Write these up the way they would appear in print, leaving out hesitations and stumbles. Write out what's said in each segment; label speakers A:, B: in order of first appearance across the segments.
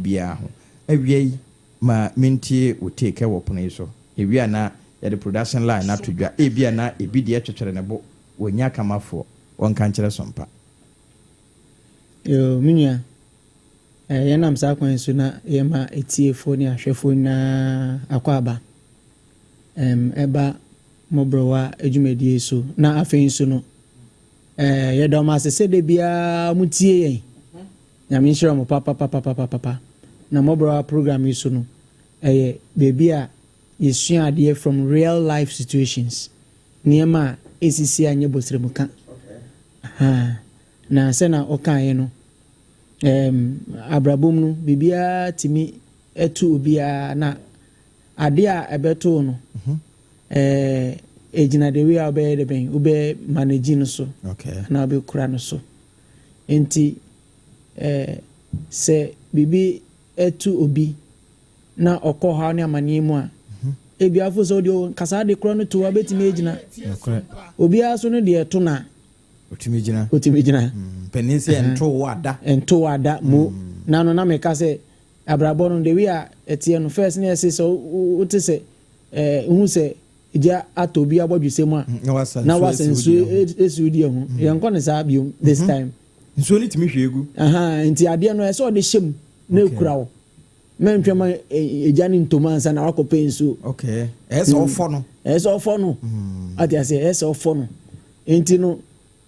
A: obiara ho. Awia yi, ma mentie wo take wɔ pono yi so. Ewie a na yɛde production line no ato dwa. Ebia na ebi deɛ twetwere ne bo, wɔnnya kamafoɔ, wɔnka nkyerɛ Sompa.
B: Yoo, me nua, eh, yɛnam saa kwan yi so na yɛma atiefoɔ ne ahwɛfoɔ nyinaa akwaaba um, ɛba mmɔborɔwa adwumadie so. Na afei nso no, eh, yɛda wɔn ase sɛ da biara wɔtie yɛn. Nyame nhyira wɔn papapapapapa. Na mmɔborɔwa program yi so no, ɛyɛ baabi a yɛsua adeɛ from real life situations. Nneɛma a ɛsisi a nyɛ bɔsrɛmuka. Ahaa. Na sɛnea ɔkaeɛ no, um, abrabɔ mu no, biribiara tumi to obiara, na adeɛ a ɛbɛto no, mhm. eh, ɛgyina the way a wobɛyɛ de bɛn, wobɛ manage no so, anaa wobɛkura no so. Nti, eh, sɛ biribi to obi na ɔkɔ haw ne amaneɛ mu a, mhm. ebi afo sɛ wode kasa de korɔ no to a wobɛtumi agyina. Obiara so no deɛ ɛto no a,
A: Otumi gyina.
B: Otumi gyina.
A: Panin sɛ ɛnto wo ada.
B: Ɛnto wo ada mo. Na no na meka sɛ abrabɔ no the way a ɛteɛ no first na yɛse sɛ wote sɛ ɛɛ wohu sɛ gya atɔ obi abɔdwesɛ mu a na wasa nsuo esi wo deɛ ho. Yɛnkɔ no saa biom this time.
A: Nsuo no tumi hwie gu.
B: Nti adeɛ no ɛsɛ ɔde hyɛ mu na ekura wo. Mɛntwɛn ma egya no ntɔ mu ansa na wakɔpɛ nsuo.
A: Okay. Ɛyɛ sɛ ɔfɔ no.
B: Ɛyɛ sɛ ɔfɔ no. Ate aseɛ, ɛyɛ sɛ ɔfɔ no. Nti no,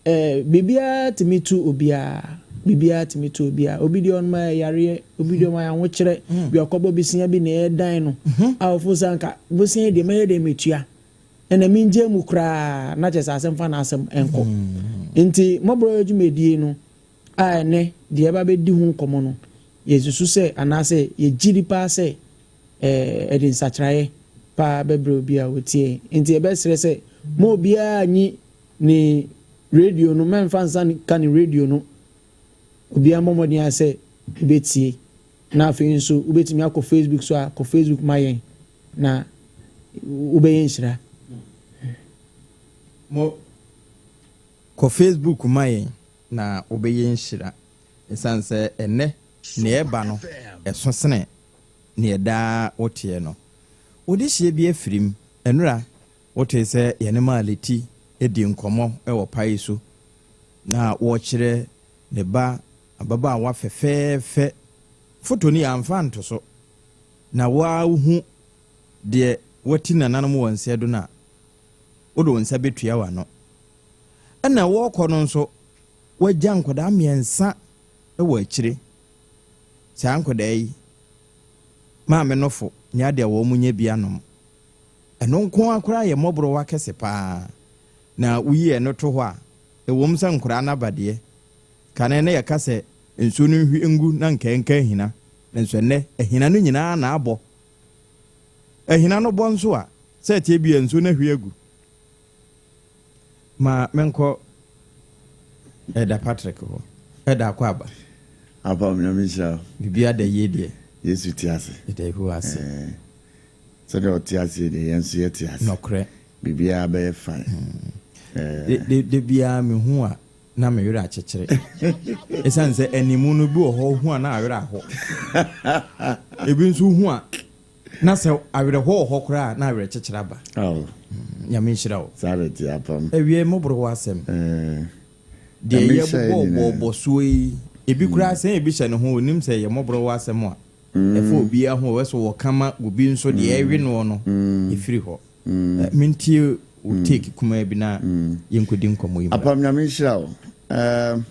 B: ɛɛ biribiara tumi tu obiara. Biribiara tumi tu obiara. Obi deɛ ɔnom ayɛ yareɛ, obi deɛ ɔnom ayɛ ahokyerɛ, bi ɔkɔbɔ besia bi na ɛredan no. A ɔfo sɛ anka bosia yi deɛ mɛyɛ dɛ metua. Ɛna mengye mu koraa na kyerɛ sɛ asɛm fa n'asɛm nkɔ. Nti mmɔborɔ dwumadie no a ɛnnɛ deɛ yɛba bɛdi ho nkɔmmɔ no, yɛsusu sɛ anaasɛ yɛgye di paa sɛ ɛde nsakyeraeɛ paa bɛbrɛ obi a ɔtie yɛn. Nti yɛbɛsrɛ sɛ ma obiara nyi ne radio no, mɛmfa nsa nka ne radio no. Obiara mmɔ mmɔden ara sɛ ɔbɛtie. Na afei nso wobɛtumi akɔ Facebook so a, kɔ Facebook ma yɛn na wobɛyɛ nhyira.
A: Mo kɔ Facebook ma yɛn na wobɛyɛ nhyira. Esiane sɛ ɛnnɛ nea ɛreba no, ɛso sene nea daa woteɛ no. Wo dehyeɛ bi afirim. Nnora, wotee sɛ yɛne Maa Leti di nkɔmmɔ wɔ pae so, na wɔrekyerɛ ne ba ababaawa fɛfɛɛfɛ foto no, yɛamfa anto so. Na wo ara wohu deɛ wati nananom wɔ nsɛ do no a, wode wo nsa bɛtua w'ano. Ɛna wɔrekɔ no nso, Wagya nkwadaa mmiɛnsa wɔ akyire. Saa nkwadaa yi, maame no fo nyɛ adeɛ a wɔn nyɛ bi anom. Ɛno nko ara koraa yɛ mmɔborɔwa kɛse pa ara. Na woyi ɛno to hɔ a, ɛwom sɛ nkwadaa no aba deɛ, kane na yɛka sɛ nsuo no nhwie ngu na nka ɛnka ahina, nanso ɛnnɛ ahina no nyinaa na abɔ. Ahina no bɔ nso a, sɛ ɛteɛ biara nsuo no ahwie agu. Ma menkɔ Elder Patrick hɔ. Elder Akwaaba.
C: Apam Nyame nhyira wo.
A: Biribiara da yie deɛ.
C: Yesu te ase.
A: Yɛda Yehowa ase.
C: Eh, sɛdeɛ ɔte ase deɛ yɛn nso yɛte ase.
A: Nɔkorɛ.
C: Biribiara bɛyɛ fine.
A: Hmm. Eh. De, de biara mehu a na me werɛ akyekyere. Ɛsiane sɛ animu no bi wɔ hɔ hu a na awerɛ aho. Ebi nso hu a Na sɛ awerɛhoɔ wɔ hɔ koraa a, na awerɛkyekyerɛ aba.
C: Oh.
A: Nyame nhyira wo.
C: Saa na ɛte apam.
A: Awiei moboro w'asɛm.
C: Eh.
A: Deɛ
C: Nyame nhyira yɛn
A: yɛbobɔ
C: nyinaa.
A: bɔɔbɔ soɔ yi, ebi koraa sɛ ebi hyɛ ne ho, onim sɛ ɛyɛ mmɔborɔ w'asɛm a, ɛfa obiara ho, ɛwɔ sɛ wɔka ma obi nso deɛ ɛwe noɔ no ɛfiri hɔ. Eh, mentie wo take kumaa bi na yɛnkɔdi nkɔmmɔ yi mmra.
C: Apam Nyame nhyira wo. Eh,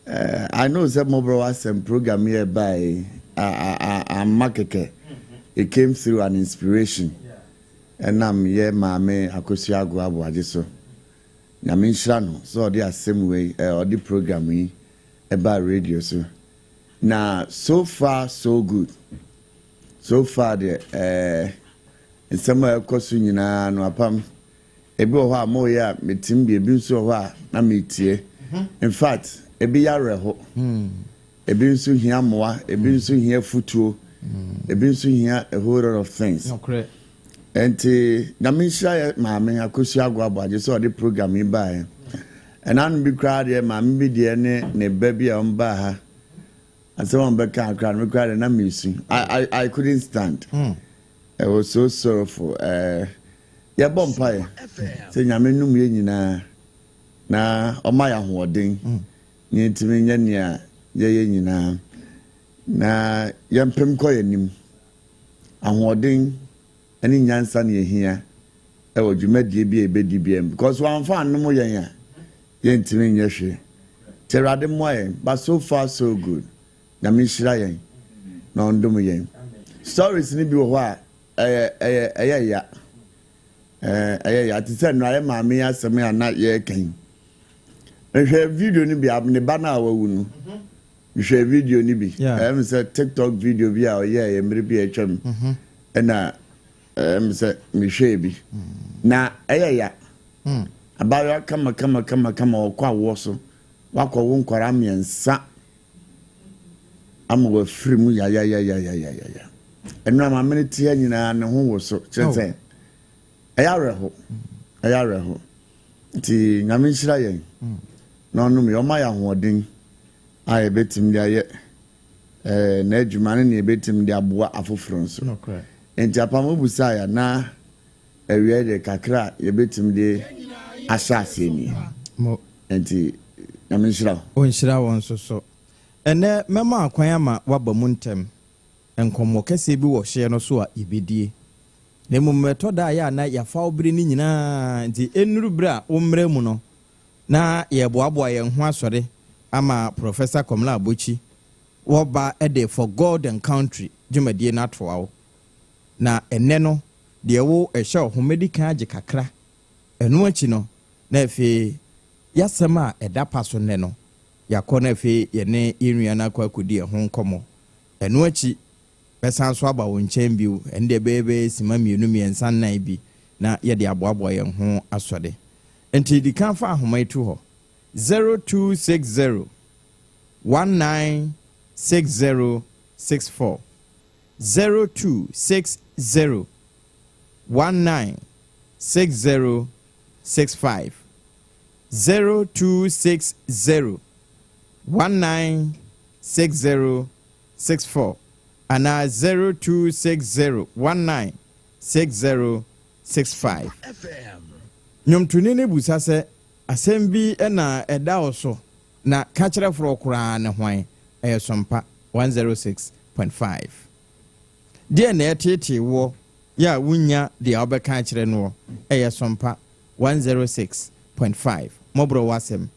C: Eh, I know sɛ mmɔborɔ w'asɛm program yi a ɛbaeɛ yi, amma kɛkɛ. It came through an inspiration. Ɛnam yɛ maame Akosua Agoa Aboagye so. Nyame nhyira no sɛ ɔde asɛm wei, eh, ɔde program yi ɛbaa radio so. Na so far so good. So far deɛ, eh, nsɛm a ɛkɔ so nyinaa no apam. Ebi wɔ hɔ a moreyɛ a metim bi, ebi nso wɔ hɔ a na meretie. In fact, ebi yɛ awerɛho, ebi nso hia mmoa, ebi nso hia afutuo, ebi nso hia a whole lot of things. Nti Nyame nhyira yɛ maame Akosua Ago Aboagye sɛ ɔde program yi baeɛ. Ɛna no bi koraa deɛ maame bi deɛ ne ne ba bi a wɔn baa ha. Asɛm a ɔbɛka koraa no, me koraa de na mesu. I couldn't stand. It was so sorrowful. Yɛbɔ mpaeɛ sɛ Nyame num yɛn nyinaa na ɔma yɛ ahoɔden na yɛntumi nyɛ nea yɛyɛ nyinaa na yɛmpem kɔ yɛn anim. Ahoɔden ne nyansa na yɛhia wɔ dwumadie bi a yɛbɛdi biara mu, because wɔamfa annom yɛn a, yɛntumi nyɛ hwee. Nti Awurade mmoa yɛn, but so far so good. Nyame nhyira yɛn na ɔndom yɛn. Stories no bi wɔ hɔ a ɛyɛ ɛyɛ ɛyɛ ya. Ɛɛ ɛyɛ ya te sɛ nnora yɛ maame yi asɛm a na yɛreka yi. Mehwɛ video no bi, ne ba no a wawu no. Mehwɛ video no bi. Ɛyɛ me sɛ TikTok video bi a ɔyɛɛ yɛ mmere bi a atwam. Ɛna ɛyɛ me sɛ mehwɛɛ bi. Na ɛyɛ ya. Abaayewa kama kama kama kama ɔkɔ awoɔ so. Wakɔwo nkwadaa mmiɛnsa ama wafiri mu yayayayayaya. Ɛno a maame no te ha nyinaa ne ho wo so. Kyerɛ sɛ ɛyɛ awerɛho. Ɛyɛ awerɛho. Nti Nyame nhyira yɛn na ɔnom yɛn, ɔma yɛn ahoɔden a yɛbɛtumi de ayɛ eh, n'adwuma ne nea yɛbɛtumi de aboa afoforɔ nso. Nti apam wobusaeɛ a na awiei de kakra a yɛbɛtumi de ahyɛ aseɛ nie. Nti Nyame nhyira wo.
A: Ɔnhyira wo nso so. Ɛnnɛ mɛma akwan ama woaba mu ntɛm. Nkɔmmɔ kɛseɛ bi wɔ hyeɛ no so a yɛbɛdie. Na mmom ɛtɔ da a ɛyɛ a na yɛafa wo bere no nyinaa nti ɛnnuru bere a wo mmra mu no na yɛreboaboa yɛn ho asɔre ama Professor Komla Abokyi wɔba de For God and Country dwumadie no atoa wo. Na ɛnnɛ no deɛ wo ɛhyɛ wo ho mɛdi kan agye kakra ɛno akyi no na afei y'asɛm a ɛda pa so nnɛ no yɛakɔ na afei yɛne yɛn nua no akɔ akɔdi ɛho nkɔmmɔ. Ɛno akyi Mɛsan nso aba wo nkyɛn bio, ɛno deɛ ɛbɛyɛ bɛyɛ simma mmienu, mmiɛnsa, nnan bi, na yɛde aboaboa yɛn ho asɔre. Enti di kan fa ahoma yi to hɔ, 0260 1960 64, 0260 1960 65, 0260 1960 64 anaa 0260 19 60 65. Nnwomtoni no bisa sɛ, Asɛm bi na ɛda wo so na ka kyerɛ forɔ koraa ne hwan? Ɛyɛ Sompa 106.5. Deɛn na ɛreteetee woɔ yɛ a wonnya deɛ wobɛka akyerɛ noɔ? Ɛyɛ Sompa 106.5. Mmɔborɔ w'asɛm.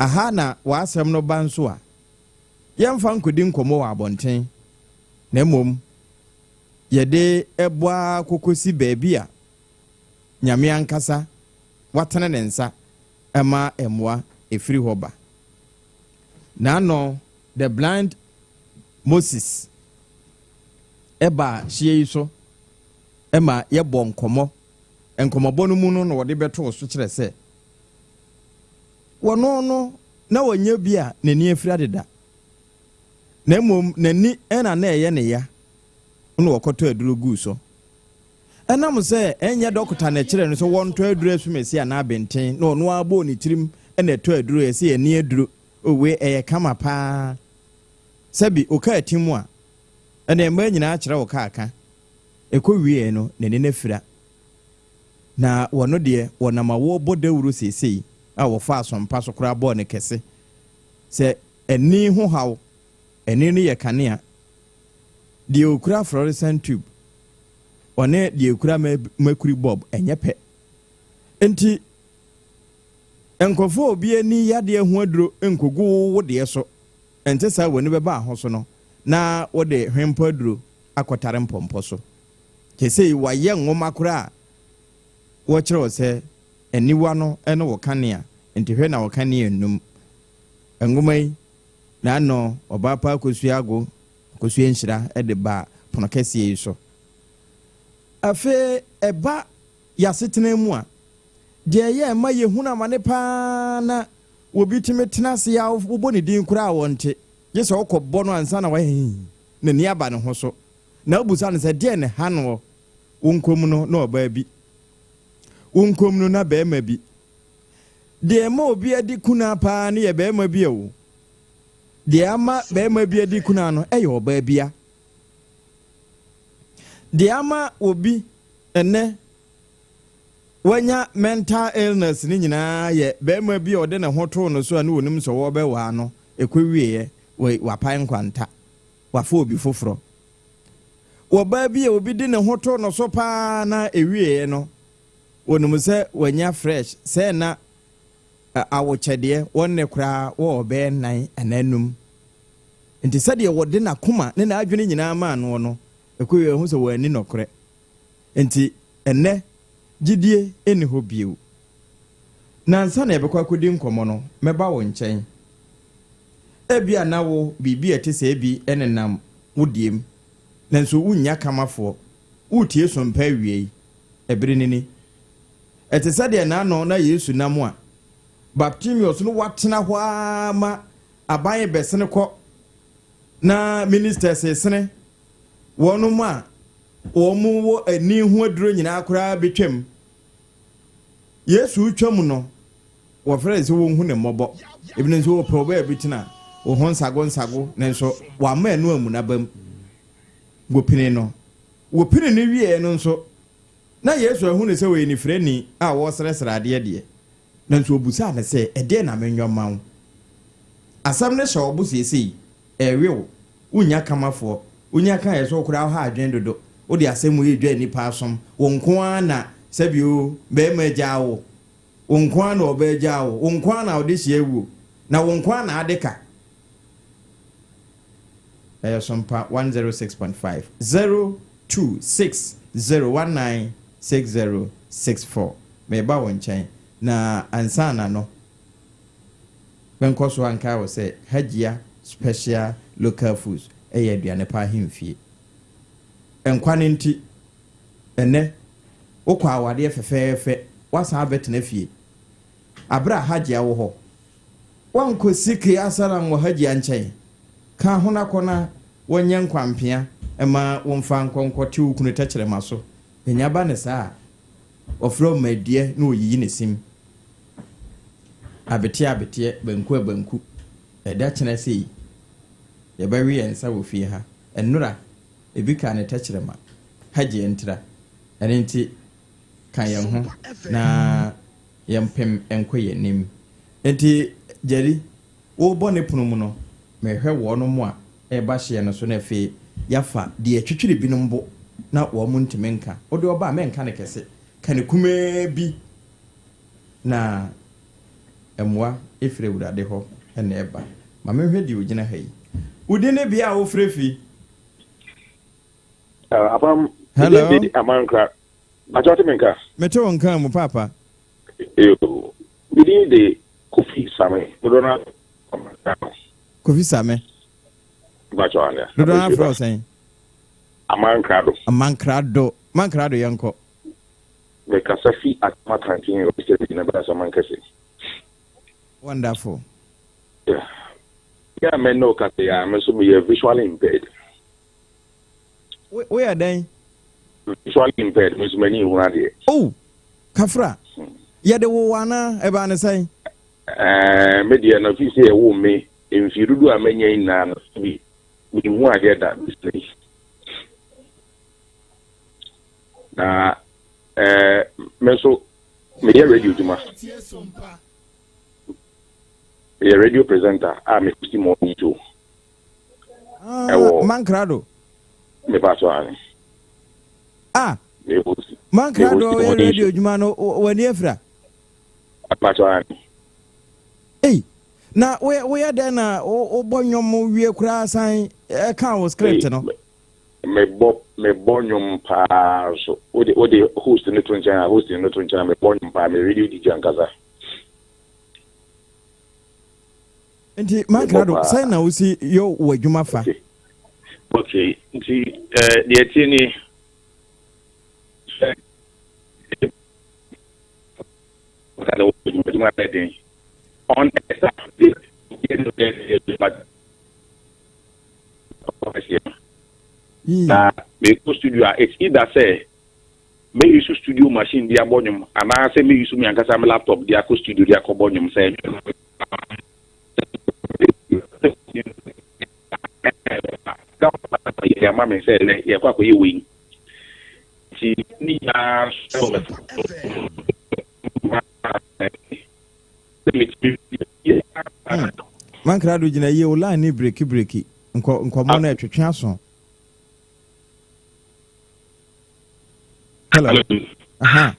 A: Aha na w'asɛm no ba nso a, Yɛmfa nkodi nkɔmmɔ wɔ abɔnten, na mmom yɛde bɔ ara kɔkɔsi baabi a Nyame ankasa watene ne nsa ma mmoa firi hɔ ba. N'ano The Blind Moses baa hyeɛ yi so ma yɛbɔɔ nkɔmmɔ. Nkɔmmɔbɔ no mu no na wɔde bɛtoo so kyerɛ sɛ wɔno no na ɔnyɛ obi a n'ani afira deda, na mmom n'ani na na ɛyɛ ne ya na ɔkɔtɔ aduro guu so. Ɛnam sɛ ɛnyɛ dɔkota na ɛkyerɛɛ no sɛ wɔntɔ aduro asumasi anaa abenten na ɔno ara bɔɔ ne tirim na ɛtɔ aduro, ɛsɛ ani aduro, o wei ɛyɛ kama paa. Sɛbi wo kaa ti mu a, ɛnna mmaa nyinaa kyerɛ wo kaa ka. Ɛkɔ wieɛ no, n'ani no afira. Na wɔno deɛ, wɔnam awoɔ bɔ dawuro seesei a wɔfaa asɔmpa so koraa bɔɔ no kɛse sɛ ani ho haw, ani no yɛ kanea, deɛ ɔkura fluorescent tube, ɔne deɛ ɔkura mercury bulb ɛnyɛ pɛ. Enti nkurɔfoɔ a obi ani yadeɛ ho aduro nkɔgu wo wo deɛ so, ɛnte saa w'ani bɛba ho so no na wode hwempɔ aduro akɔtare mpɔmpɔ so. Seesei wɔayɛ nwoma koraa a wɔkyerɛw sɛ aniwa no ne wo kanea, nti hwɛ na wo kanea nnum. Nwoma yi, n'ano ɔbaa pa Akosua Ago, Akosua Nhyira de baa pono kɛseɛ yi so. Afei ɛba y'asetena mu a, deɛ ɛyɛ a ɛma yɛhunu amane paa na obi tumi tena ase a wobɔ ne din koraa a ɔnte, gye sɛ wokɔbɔ no ansa na wayɛ hii, n'ani aba ne ho so. Na wobisa no sɛ, Deɛn na ɛha noɔ? Wo nkɔm no na ɔbaa bi, wo nkɔm no na barima bi. Deɛ ɛma obi adi kunaa paa no yɛ barima bi o. Deɛ ama barima bi adi kuna no yɛ ɔbaa bia. Deɛ ama obi ɛnnɛ wanya mental illness no nyinaa yɛ barima bi a ɔde ne ho too no so a ne ɔnim sɛ wɔbɛwaa no, ɛkɔwieɛ wapae nkwanta, wafa obi foforɔ. Ɔbaa bi a obi de ne ho too no so paa na ɛwieɛ no, wɔnim sɛ wanya fresh sɛ na awokyɛdeɛ, wɔn nne koraa wɔ ɔbɛyɛ nnan anaa num. Nti sɛdeɛ wɔde n'akoma ne n'adwene nyinaa maa noɔ no, ɛkɔwie ɔhu sɛ wɔanni nɔkorɛ. Nti ɛnnɛ gyidie nni hɔ bio. Na ansa na yɛbɛkɔ akɔdi nkɔmmɔ no, mɛba wo nkyɛn. Ebia na wo biribi a ɛte sɛɛ bi nenam wo deɛ mu, nanso wonnya kamafoɔ. Woretie sompa awiei. Ɛbere no ni. Ɛte sɛ deɛ n'ano na Yesu nam a Bartimeus no watena hɔ ara ma aban rebɛsene kɔ na ministers resene, wɔnom a wɔn wɔ ani ho aduro nyinaa koraa bɛtwam. Yesu retwam no, wɔfrɛ no sɛ wɔnhu ne mmɔbɔ. Ebinom nso wɔpɛ wo baabi tena, wo ho nsago nsago, nanso wamma ɛno ammu n'abam. Wɔpini no. Wɔpini no wieɛ no nso, Ná Yesu ahu no sɛ ɔyɛ nifirani a ɔresrɛsrɛ adeɛ deɛ, nanso ɔbisaa no sɛ, Ɛdeɛn na menyɔ mma wo? Asɛm no hyɛ wo bo seesei, ɛrewe wo, wonnya kamafoɔ, wonya kaeɛ sɛ wo koraa woha adwene dodo, wode asɛm wei redwa nnipa asom, wo nko ara na sɛbi o, barima agyaa wo, wo nko ara na ɔbaa agyaa wo, wo nko ara na wode hyia awuo, na wo nko ara na ade ka. Ɛyɛ Sompa 106.5 0260196064. Mereba wo nkyɛn, na ansa na no, menkɔ so ankae wo sɛ Hajia Special Local Foods yɛ aduane pa ahemfie. Nkwa no nti, ɛnnɛ, wokɔ awadeɛ fɛfɛɛfɛ, woasan abɛtena fie. Aberɛ a Hajia wɔ hɔ, Woankosi Kiasaram wɔ Hajia nkyɛn? Ka ho na kɔ na wɔnyɛ nkwampea mma wo mfa nkɔ nkɔte wo kunu tɛkyerɛma so. Nya ba no saa a, ɔfrɛ wo mmaduɛ na ɔyiyi ne sim. Abeteɛ abeteɛ, banku a banku. Ɛda kyena sei, yɛbɛwe yɛn nsa wɔ fie ha. Nnora, ebi kaa ne tɛkyerɛma. Hajia ntira. Ɛno nti, ka yɛn ho na yɛmpem nkɔ yɛn anim. Enti Jerry, worebɔ ne pono mu no, mehwɛ wɔnom a ɛreba hyeɛ no so na afei yɛafa deɛ ɛtwitwiri binom bo na wɔn ntumi nka. Wode ɔba a, mɛnka no kɛse, ka no kumaa bi na mmoa firi Awurade hɔ na ɛba. Ma menhwɛ deɛ ɔgyina ha yi. Wo din ne bea a wofrɛ fi?
D: Apam,
A: Hello.
D: me din de Amankra. Mpakyɛ wote me nka?
A: Mete wo nka mu paapa.
D: Yoo, me din de Kofi Same, dodoɔ no ara
A: Kofi Same.
D: Mpakyɛ ane.
A: Dodoɔ no ara frɛ wo sɛn?
D: Amankrado.
A: Amankrado. Mankrado yɛnkɔ.
D: Mekasa fi Atama Kantin Western Region ɛbɛn Asamankɛse.
A: Wonderful.
D: Yeah. Me a me ne wo kasa yi a, me nso meyɛ visually impaired.
A: Woyɛ dɛn?
D: Visually impaired, me nso m'ani nhunu adeɛ.
A: Oh, Kafra, yɛde wo wo anaa? Ɛbaa ne sɛn?
D: Ɛɛ, me deɛ no, fi sɛ yɛwoo me, mfie dodoɔ a manya yi nyinaa no, bi menhu adeɛ da bɛsi yi. Na ɛɛ, me nso meyɛ radio adwuma. Meyɛ radio presenter a me hosti morning show.
A: Ah,
D: Ɛwɔ.
A: Mankrado.
D: Mepa so ane.
A: Ah, Mankrado ɔyɛ radio adwuma no w'ani afira.
D: Mepa so ane.
A: Ei, na woyɛ dɛn na wobɔ nnwom wie koraa san ɛka wo script no?
D: Mebɔ mebɔ nnwom paa nso. Wode wode host no to nkyɛn a host no to nkyɛn a mebɔ nnwom paa me radio DJ ankasa.
A: Nti Mankrado, sɛn na wosi yɛ wɔ adwuma fa?
D: Okay, nti eh, deɛ ɛteɛ nie sɛ adwuma yɛ den on ɛsa na mekɔ studio a it's either sɛ mɛ use studio machine de abɔ nnwom anaasɛ mɛ use me ankasa me laptop de akɔ studio de akɔbɔ nnwom sɛ. de ama me sɛ ɛnɛ yɛkɔ akɔyɛ wei. Nti ne nyinaa nso ɛwɔ me
A: Hmm. Mankrado gyina yie o line ne breki breki nkɔ nkɔmɔ no ɛtwetwe aso. Hello. Aha.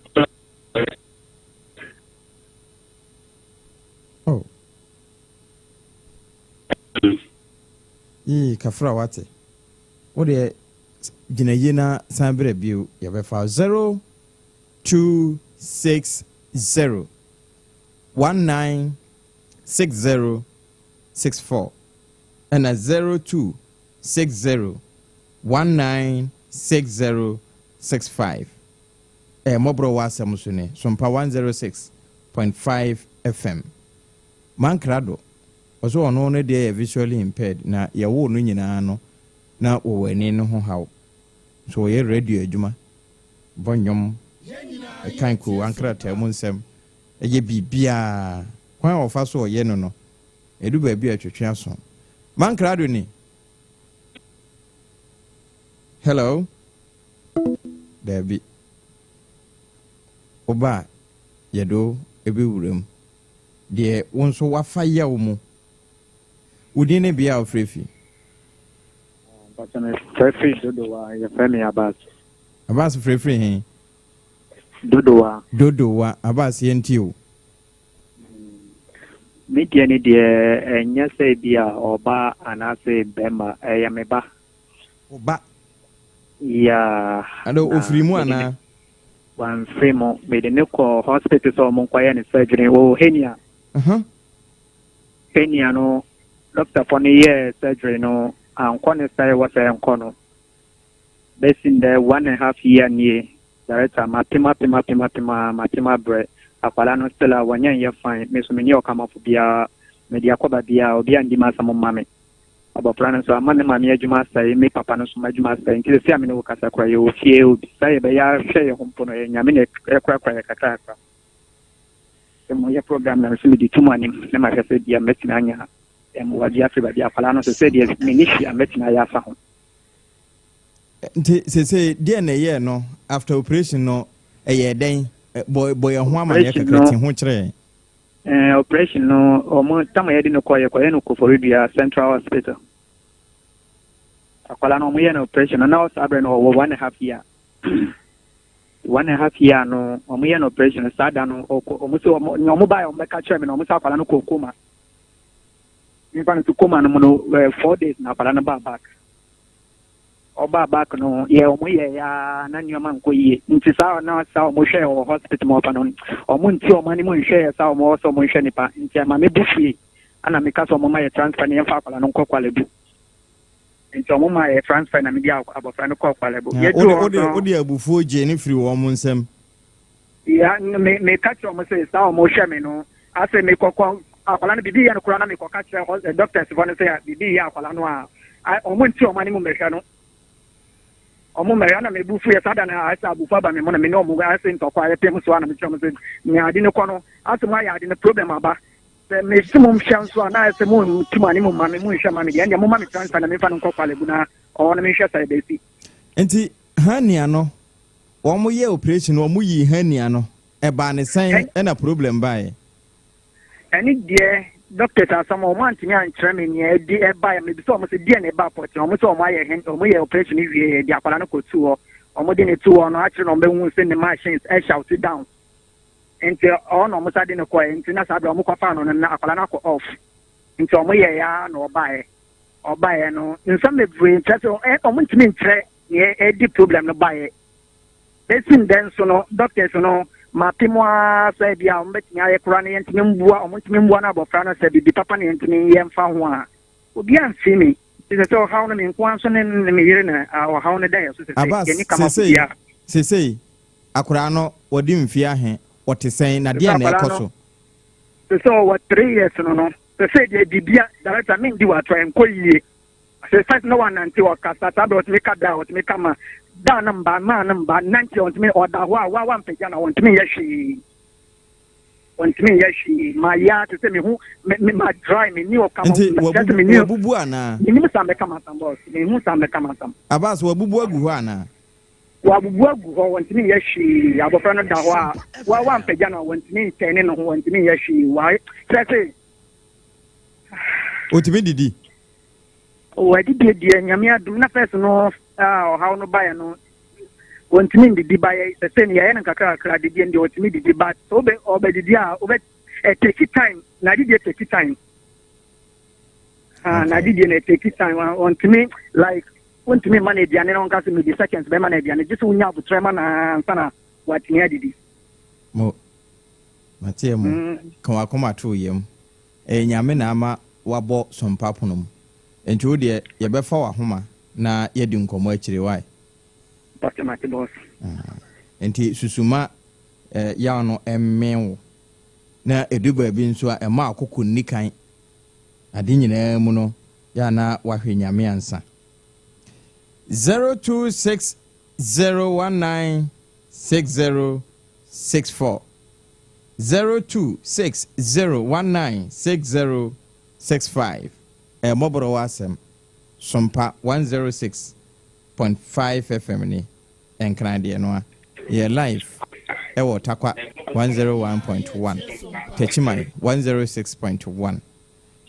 A: Oh. Yii kafra wate. Wo deɛ gyina yie na san brɛ bio yɛbɛfa 0260 196064 ɛna 0260 196065. Ɛyɛ mmɔborɔ wɔ asɛm so ne Sompa 106.5 FM. Mankrado, ɔsɛ ɔno no deɛ yɛ visually impaired na yɛwoo no nyinaa no na wɔwɔ ani no ho haw. So ɔyɛ radio adwuma, bɔ nnwom, ɛkan kowa nkrataa mu nsɛm, ɛyɛ biribiara. Kwan a ɔfa so ɔyɛ no no, ɛdu baabi a ɛtwetwe aso. Mankrado ni. Hello? Daabi. Woba a, yɛde wo bɛwura mu. Deɛ wo nso wafa yaw mu. Wo din ne bea a wofrɛ fi?
E: Mpakyɛ me frɛ firi Dodowa, yɛfrɛ me Abbas.
A: Abbas frɛ firi he?
E: Dodowa.
A: Dodowa, Abbas yɛntie o.
E: Me deɛ ne deɛ ɛnyɛ sɛ bi a ɔba anaasɛ bɛrima, ɛyɛ me ba.
A: Wo ba?
E: Yeah.
A: Ade ofiri mu anaa?
E: Wamfiri mu. Mede ne kɔ hospital sɛ ɔmo nkɔyɛ ne surgery wɔ hernia. Hernia no, dɔktafo no yɛɛ surgery no, ankɔ ne sɛ ɛwɔ sɛ ɛnkɔ no. Bɛsi ndɛ 1½ year nie. Director, mapem apem apem apem a mapem abrɛ. Akwadaa no still a wɔnyɛ nyɛ fine. Me nso menni ɔkamafo biara. Mede akɔ baabiara, obiara ndi m'asɛm mma me. Abɔfra no nso ama ne maame adwuma asɛe, me papa no nso m'adwuma asɛe. Nti sɛ a me ne wo kasa koraa, yɛwɔ fie, obisa yɛbɛyɛ ahwɛ yɛn ho mpo no, ɛyɛ Nyame na ɛkorakora yɛ kakrakra. Sɛ moyɛ program na mesɛ mede tum anim na mahwɛ sɛ bia mɛtumi anya mmoa bi afiri baabi. Akwadaa no nso sɛ deɛ menni hwee a mɛtumi ayɛ afa ho.
A: Nti sese deɛ na ɛyɛɛ no after operation no, ɛyɛɛ dɛn? Bɔ bɔ yɛn ho amanneɛ kakra, ti ho kyerɛ yɛn.
E: Operation no, ɔmo tam a yɛde no kɔ, yɛkɔyɛ no Koforidua Central Hospital. Akwadaa no ɔmo yɛ no operation no, na ɔsaa berɛ no ɔwɔ 1½ year. 1½ year no ɔmo yɛ no operation no, saa da no ɔkɔ, ɔmo sɛ ɔmo nea ɔmo baeɛ ɔmo bɛka kyerɛ me no, ɔmo sɛ akwadaa no kɔ coma. Nipa no so coma no mu no 4 days na akwadaa no baa back. Ɔbaa back no, yɛ ɔmo yɛ ya na nneɛma nkɔ yie, nti saa na saa ɔmo hwɛ wɔ hospital mu ɔfa no, ɔmo nti ɔmo anim nhwɛ yɛ saa ɔmo wɔ sɛ ɔmo nhwɛ nipa. Nti ɛma me bu fie ana meka sɛ ɔmo ma yɛ transfer na yɛmfa akwadaa no nkɔ Korle Bu. Nti ɔmo ma yɛ transfer na mede abɔfra no kɔ Korle Bu. Yɛduru hɔ no,
A: wode abufuo gye ne firi wɔn nsam.
E: Ya me meka kyerɛ ɔmo sɛ saa ɔmo hwɛ me no asɛ mekɔkɔ akwadaa no biribi yɛ no koraa na mekɔka kyerɛ doctors fɔ no sɛ biribi yɛ akwadaa no a, ɔmo nti ɔmo anim mmɛhwɛ no, ɔmo mmɛhwɛ na mebu fu yɛ saa da no. Ayɛ sɛ abufu aba me mu na me ne ɔmo ayɛ sɛ ntɔkwa ayɛ pem so a, na mekyerɛ ɔmo sɛ nea ade no kɔ no asɛ mo ayɛ ade no, problem aba sɛ mesi mo nhwɛ nso a, na ayɛ sɛ mo nti mo anim ma me, mo nhwɛ ma me deɛ, ɛndeɛ mo ma me transfer na memfa no nkɔ Korle Bu na ɔhɔ no menhwɛ sɛ ɛbɛsi.
A: Nti hernia no, wɔn yɛ operation no, wɔn yi hernia no, ɛbaa ne sɛn ɛna problem baeɛ?
E: Ɛne deɛ doctors asɛm a ɔmo antumi ankyerɛ me nea ɛdi ɛba yɛ. Mebisa ɔmo sɛ deɛ na ɛba pɔtee, ɔmo sɛ ɔmo ayɛ hen, ɔmo yɛ operation wie yɛ de akwadaa no kɔ tu hɔ. Ɔmo de ne tu hɔ no akyerɛ na ɔmo bɛhu sɛ ne machines ɛshut down, nti ɔhɔ na ɔmo sa de ne kɔɛ. Nti na saa bere ɔmo kɔfa no no na akwadaa no akɔ off, nti ɔmo yɛ ya na ɔbaeɛ. Ɔbaeɛ no, nsɛm bebree nkyerɛ sɛ ɔmo ntumi nkyerɛ nea ɛdi problem no baeɛ. Bɛsi ndɛ nso no, doctors no mape mu ara sɛ bi a ɔmo bɛtumi ayɛ koraa no, yɛntumi mboa ɔmo, ntumi mboa no abɔfra no sɛ biribi papa na yɛntumi yɛ mfa ho a, obi amfi me sɛ sɛ ɔhaw no me nko ara nso ne me yere na ɔhaw no da yɛ so sɛ
A: Abbas,
E: yɛni kama
A: sesei
E: biara.
A: Sesei akwaraa no wɔde mfie ahe, wɔte sɛn, na deɛ na ɛkɔ so?
E: Sɛ sɛ ɔwɔ 3 years no, sɛ sɛ deɛ biribia, director, mendi wɔ ato ɛnkɔ yie. Sɛ first na wanante, ɔkasa, saa bɛ ɔtumi ka da, ɔtumi ka ma da no mba maa no mba nante, ɔntumi, ɔda hɔ a wa wampagya na ɔntumi nyɛ hwee. Ɔntumi nyɛ hwee. Mayɛ ara te sɛ me ho me me ma dry me ni ɔka
A: Nti
E: kyerɛ sɛ
A: wabubu
E: me ni
A: wabubu anaa?
E: menim sa mɛka m'asɛm boss menhu sa mɛka m'asɛm.
A: Abass wabubu agu hɔ anaa?
E: Wabubu agu hɔ wɔntumi nyɛ hwee abɔfra no da hɔ a wa wampagya no a wɔntumi ntɛne ne ho wɔntumi nyɛ hwee wa kyerɛ sɛ.
A: Otumi didi?
E: Wadidie deɛ nyame adom na first no a ɔhaw no baeɛ no wɔntumi ndidi ba yɛ sɛ no yɛyɛ no nkakra kakra didie no deɛ ɔtumi didi but sɛ wobɛ ɔbɛdidi a wobɛ ɛtake time na adidie take time ah na adidie na ɛtake time wɔntumi like wontumi mma no aduane na wɔnka sɛ medi seconds bɛma no aduane gye sɛ wonya abotrɛ ma no ansa na watumi adidi.
A: Mo mateɛ mo mm. ka wakoma to yam Ɛyɛ Nyame na ama wabɔ sompa pono mu. Nti wo deɛ yɛbɛfa w'ahoma na yɛadi nkɔmmɔ akyire wai?
E: Mpakyɛ mate boss.
A: Ah, nti susu ma eh, yaw no mmee wo. Na ɛdu baabi nso a ɛmma akoko nni kan. Ade nyinaa mu no, yɛ a na wahwɛ Nyame ansa. 0260196064. 0260196065 Ɛyɛ mmɔborɔwa asɛm. Sompa 106.5 FM ni, Nkran deɛ no a. Yɛ live ɛwɔ Tarkwa 101.1, Techiman 106.1.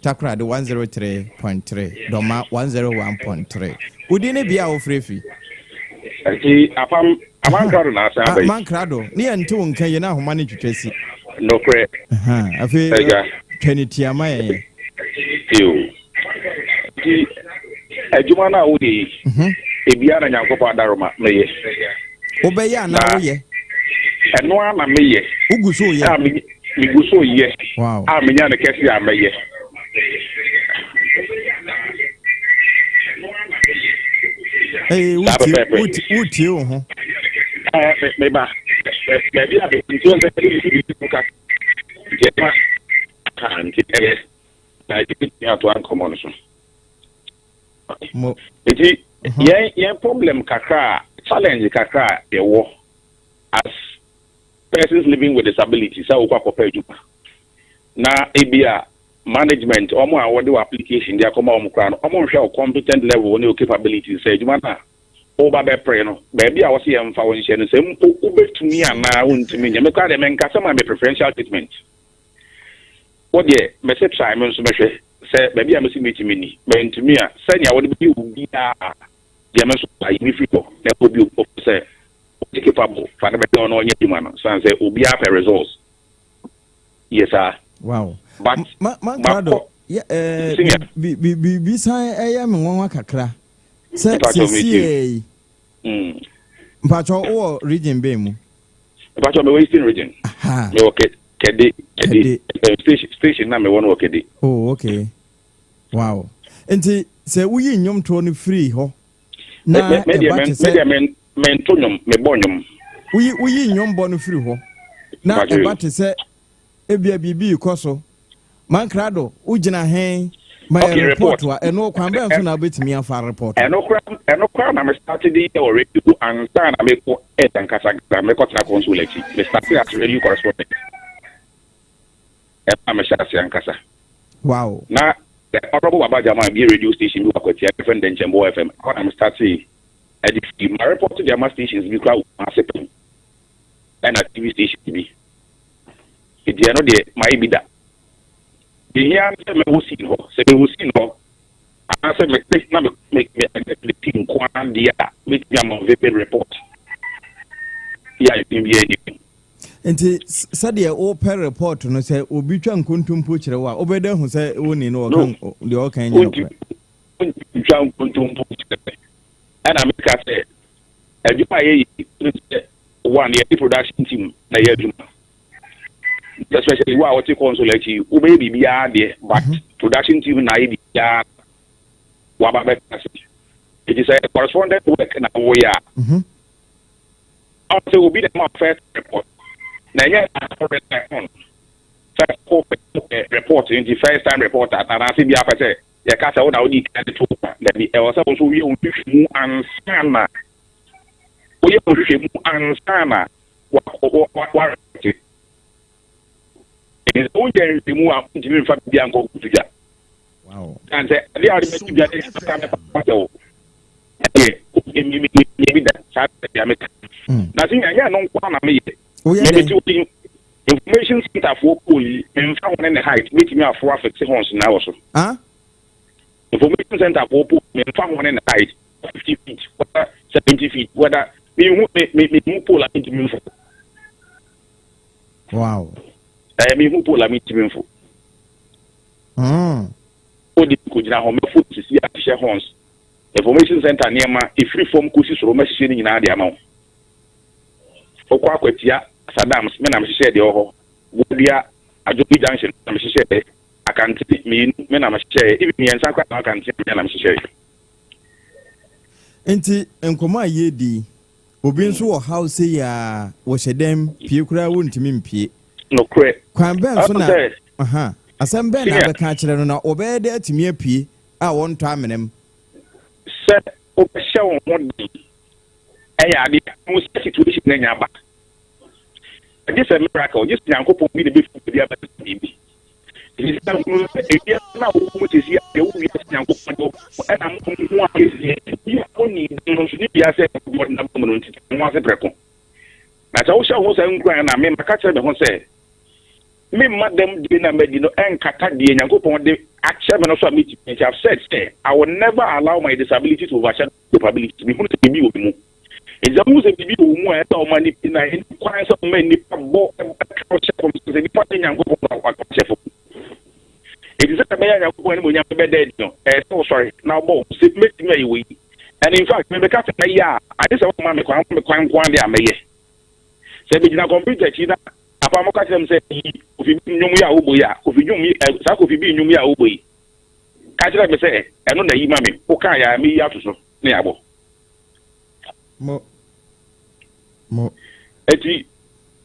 A: Takoradi 103.3, Dɔma 101.3. Wo din ne bea a wofrɛ fi?
D: Nti apam amankrado na asan aba yi.
A: Mankrado, ne yɛn nte wo nka yie na ahoma no twitwa si.
D: Nokorɛ.
A: Afei twa ne tia ma yɛn yɛ.
D: Yo. Nti adwuma no a woyɛ yi, mhm. ebia na Nyankopɔn adaroma meyɛ.
A: Wobɛyɛ anaa woyɛ?
D: Ɛno ara na meyɛ.
A: Wogu so yɛ?
D: Megu so yɛ a menya no kɛse a mɛyɛ.
A: Ee, wotie wo ho.
D: Meba baabi a nti sɛ ɛde mu ka nti ɛma ka nti ɛyɛ na ɛtumi atoa nkɔmmɔ no so. Nti yɛn yɛn problem kakra a challenge kakra a yɛwɔ as persons living with disability sɛ wokɔ akɔpɛ adwuma na ebia management wɔn a wɔde wɔ application de akɔma wɔn koraa no wɔn nhwɛ wo competent level ne wo capability sɛ adwuma no a woba bɛpere no baabi a wɔsɛ yɛmfa wo nhyɛ no sɛ mpo wobɛtumi anaa wontumi nyɛ. Me koraa deɛ menka sɛ ma me preferential treatment. Wo deɛ mɛsɛ try me nso mɛhwɛ sɛ baabi a mɛsɛ mɛtumi ni mantumi a sɛnea wɔde bɛyɛ obiara deɛ me nso ayi me firi hɔ na ɛkɔ bio sɛ Ɔte capable fa no bɛyɛ ɔno ɔnyɛ adwuma no san sɛ obiara pɛ results yɛ saa.
A: Wow.
D: But
A: ma ma krado yɛ ɛɛ eh, bi bi bi bi san ɛyɛ me nwanwa kakra sɛ siesie yi.
D: Mm.
A: Mpatsɔ wɔ region bɛn mu?
D: Mpatsɔ mewɔ Eastern region. Mewɔ Kɛde Kɛde eh, station station na mewɔ no wɔ Kɛde.
A: Oh okay. Wow. Nti sɛ woyi nnwomtoɔ no firi hɔ na ɛba te sɛ.
D: Me deɛ mento nnwom, mebɔ nnwom.
A: Woyi woyi nnwom bɔ no firi hɔ na ɛba te sɛ ebia biribi rekɔ so. Mankrado, wogyina he ma yɛ report a, ɛno kwan bɛn so na wobɛtumi afa report?
D: Ɛno koraa ɛno koraa na me start de yɛ wɔ radio ansa na mekɔ air ankasa ankasa mekɔtena console akyi. Me start as radio correspondent. Ɛno na mehyɛ ase ankasa.
A: Wow.
D: Na the Honourable Baba Jamal bie radio station bi wɔ Akwatia, yɛfrɛ no Dɛnkyɛmboɔ FM. Ɛhɔ na me startee ɛde firi. Ma report de ama stations bi koraa wɔ Kumasi pɛn, ɛna TV stations bi. Nti ɛno deɛ mayɛ bi da. Deɛ hia ne sɛ mɛwɔ scene hɔ. Sɛ mewɔ scene hɔ anaasɛ mete na me me me I get to the scene nko ara deɛ a, mɛtumi ama vivid report. Yɛ a ɛfin biara nni mu.
A: Nti sɛdeɛ wopɛ report no sɛ obi twa nkontompo kyerɛ wo a wobɛda ahu sɛ woni no ɔka deɛ ɔka nyɛ nokorɛ.
D: Wontumi ntwa nkontompo nkyerɛ me. Ɛna meka sɛ adwuma a yɛyɛ yi sɛ one yɛde production team na ɛyɛ adwuma especially wo a wɔte console akyi wobɛyɛ biribiara deɛ but mhm. production team na ayɛ biribiara waba bɛka se ɛti sɛ correspondent work na woyɛ a mhm. Ɔn sɛ obi na ɛma first report na ɛnyɛ na rely on sɛ wopɛ report nti first time reporter anaasɛ bi apɛ sɛ yɛka sɛ wo na wodi kan de to kwa. Dabi, ɛwɔ sɛ wo nso woyɛ wo nhwehwɛmu ansa na woyɛ wo nhwehwɛmu ansa na wa wa wa. Nti sɛ wonyɛ nhwehwɛmu a, wontumi mfa biribiara nkɔ kɔto dwa. Ɛsiane sɛ adeɛ a wode bɛto dwa no nsa bɛba sɛ wo ɛdeɛ menyɛ bi da saa deɛ meka. Na sɛ nyɛ ɛno nko ara na meyɛ. Mete hɔ yi, information center foɔ pole yi, memfa ho ne ne height, mɛtumi aforo afekse horns nyinaa wɔ so. Information center foɔ pole, memfa ho ne ne height, 50 feet, whether 70 feet, whether mehu me mehu pole a mentumi mfo.
A: Wow.
D: Ɛɛ mehu pole a mentumi mfo. Wode kɔgyina hɔ mɛfo sisi ahyehyɛ horns. Information center nneɛma ɛfiri fam kɔsi soro mɛhyehyɛ ne nyinaa de ama wo. Wokɔ akwatia Sadams me na mehyehyɛ deɛ wɔ hɔ. Bodua Adwobi Junction me na mehyehyɛ. Akante mmienu me na mehyehyɛ. Even mmiɛnsa koraa na Akante me na mehyehyɛ.
A: Nti nkɔmmɔ a yɛredi yi, obi nso wɔ haw sei a, wɔhyɛ dɛm, pie koraa wɔntumi mpie.
D: Nokorɛ.
A: Kwan bɛn so na, aha, asɛm bɛn na abɛka akyerɛ no na wɔbɛyɛ dɛ atumi apue a wɔntɔ amena mu?
D: Sɛ wobɛhyɛ wo ho den ɛyɛ adeɛ a, hu sɛ situation no anya aba. Gye sɛ miracle, gye sɛ Nyankopɔn bi na ɛbɛfiri baabi abɛsesa biribi. Ɛfiri sɛ hunu sɛ ewiase no a wowɔ mu seesei a deɛ wo wiase Nyankopɔn de wo ɛna mo ho a ɛsie bi a ɔnni dɛm no nso ne wiase a Nyankopɔn de n'aba mu no nti te ho ase prɛko. Na sɛ wohyɛ wo ho saa nkuran na me maka kyerɛ me ho sɛ memma dɛm die no a madi no ɛnkata deɛ Nyankopɔn de akyɛ me no so a metumi nti I've said sɛ I will never allow my disability to overshadow my capability. Mehunu sɛ biribi wɔ me mu. Enti sɛ wohu sɛ biribi wɔ wo mu a ɛsɛ sɛ ɔma nnipa na ɛnni kwan sɛ ɔma nnipa bɔ ka wo hyɛ fam sɛ nnipa ne Nyankopɔn na waka wo hyɛ fam. Enti sɛ ɛbɛyɛ a Nyankopɔn animuonyam bɛda adi no, ɛyɛ sɛ wosɔre na wobɔ wo ho sɛ mɛtumi ayɛ wei. And in fact, mebɛka sɛ mɛyɛ a, agye sɛ woma me kwan, woma me kwan nko ara deɛ a mɛyɛ. Sɛ megyina kɔmputa akyi na apam ka kyerɛ me sɛ yi Kofi bi nnwom yi a wobɔ yi a, Kofi dwom yi, saa Kofi bi nnwom yi a wobɔ yi, ka kyerɛ me sɛ ɛno na yi ma me, wokaa yɛ a meyi ato so na yɛabɔ.
A: Mo. Mo.
D: Eti,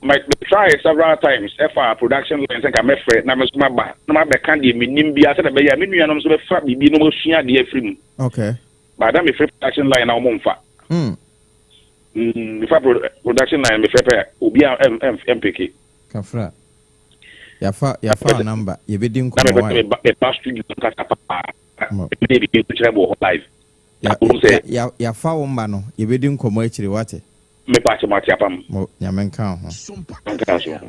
D: me me try several times ɛfa production line sɛ nka mɛfrɛ na me nso maba na mabɛka deɛ menim biara sɛdeɛ ɛbɛyɛ a me nuanom nso bɛfa biribi na wɔasua adeɛ afiri mu.
A: Okay.
D: But na mefrɛ production line na wɔn mfa. Mefa pro production line mefrɛ pɛ obi a ɛm ɛm ɛmpeke.
A: Kafra. Yafa yafa wo number yɛbɛdi nkɔmmɔ
D: Na mepɛ sɛ meba meba studio ankasa paa.
A: Mo.
D: Mede biribi nso kyerɛ mo wɔ hɔ live.
A: Ya ya yafa wo mma no yɛbɛdi nkɔmmɔ akyire wate.
D: Mepakyɛ mate apam.
A: Mo Nyame nka wo ho.
D: Nka so ho.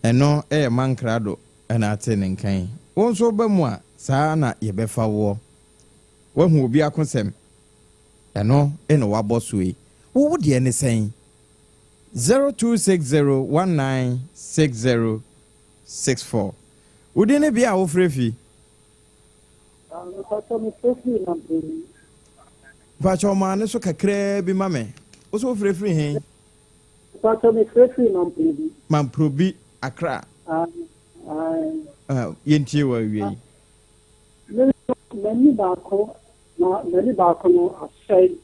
A: Ɛno yɛ mankrado na ate ne nka yi. Wo nso woba mu a saa na yɛbɛfa woɔ. Woahu obi akosɛm ɛno na wabɔ soɔ yi. Wo wo deɛ ne sɛn? 0260196064. Wo din ne bea a wofrɛ fi?
F: Mpakyɛ me frɛ firi Mamproni.
A: Mpakyɛ ɔmaa ne so kakraa bi ma me. Wo so wo frɛ firi he?
F: Mpakyɛ me frɛ firi Mamprobi.
A: Mamprobi, Accra.
F: Aye, aye.
A: Uh, yɛntie wɔ awie yi.
F: Me nso m'ani baako na m'ani baako no asɛe.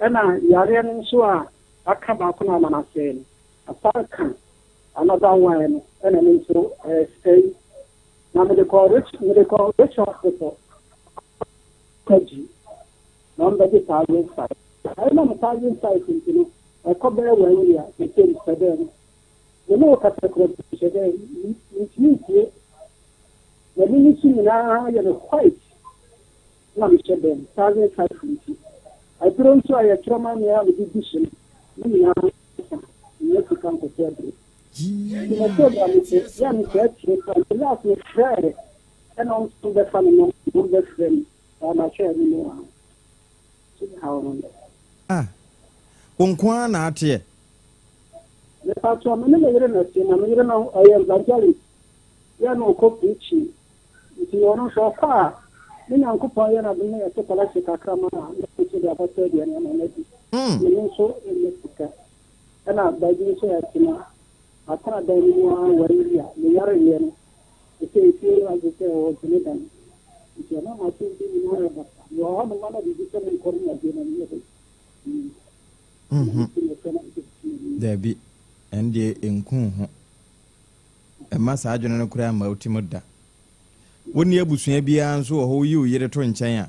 F: Ɛna yareɛ no nso a aka baako no ama no asɛe no, asan ka another one no, ɛna no nso ɛsɛe. Na mede kɔɔ Rich mede kɔɔ Rich Hospital kɔgye na wɔbɛgye 1,500. Ɛnam 1,500 nti no, ɛkɔ bɛyɛ one year sese mehyɛ dɛ no. Me ne wo kasa kura bi mehyɛ dɛ mentumi ntie. M'ani no so nyinaa yɛ me white na mehyɛ dɛm 1,500 nti. Aduro nso a yɛtwerɛ ma me a mede di so no, ne nyinaa sa menyɛ sika nkɔtɔ aduro. Nti me program no so yɛ me saa tie pa nti last me frɛ ɛna ɔmo nso bɛfa me no ɔmo bɛfrɛ me saa ma hwɛ ɛno no a so me haw no no.
A: Ah wo nko ara na ateɛ.
F: Me pa kyɛw me ne me yere na ɛte na me yere no ɔyɛ evangelist yɛ na ɔkɔ preaching nti ɔno nso ɔkɔ a ne Nyankopɔn yɛ n'adom na yɛto collection kakra ma no a na ɔno nso de abɛtɔ aduane ama no adi me nso nyɛ sika. Ɛna baabi nso a ɛte no, matena dan no mu ara one year, meyareeɛ no, ɛsɛ efie no agye sɛ ɔgye me dan. Nti ɛma m'asɛmdi nyinaa yɛ basaa. Mewɔ hɔ nom na biribi sɛ menkɔ no adeɛ na meyɛ dɛ.
A: Mhm. Daabi, ɛno deɛ ɛnku wo ho. Ɛmma saa adwene no koraa mma wo tirim da. Wonni abusua biara nso wɔ hɔ woyi wo yere to nkyɛn a.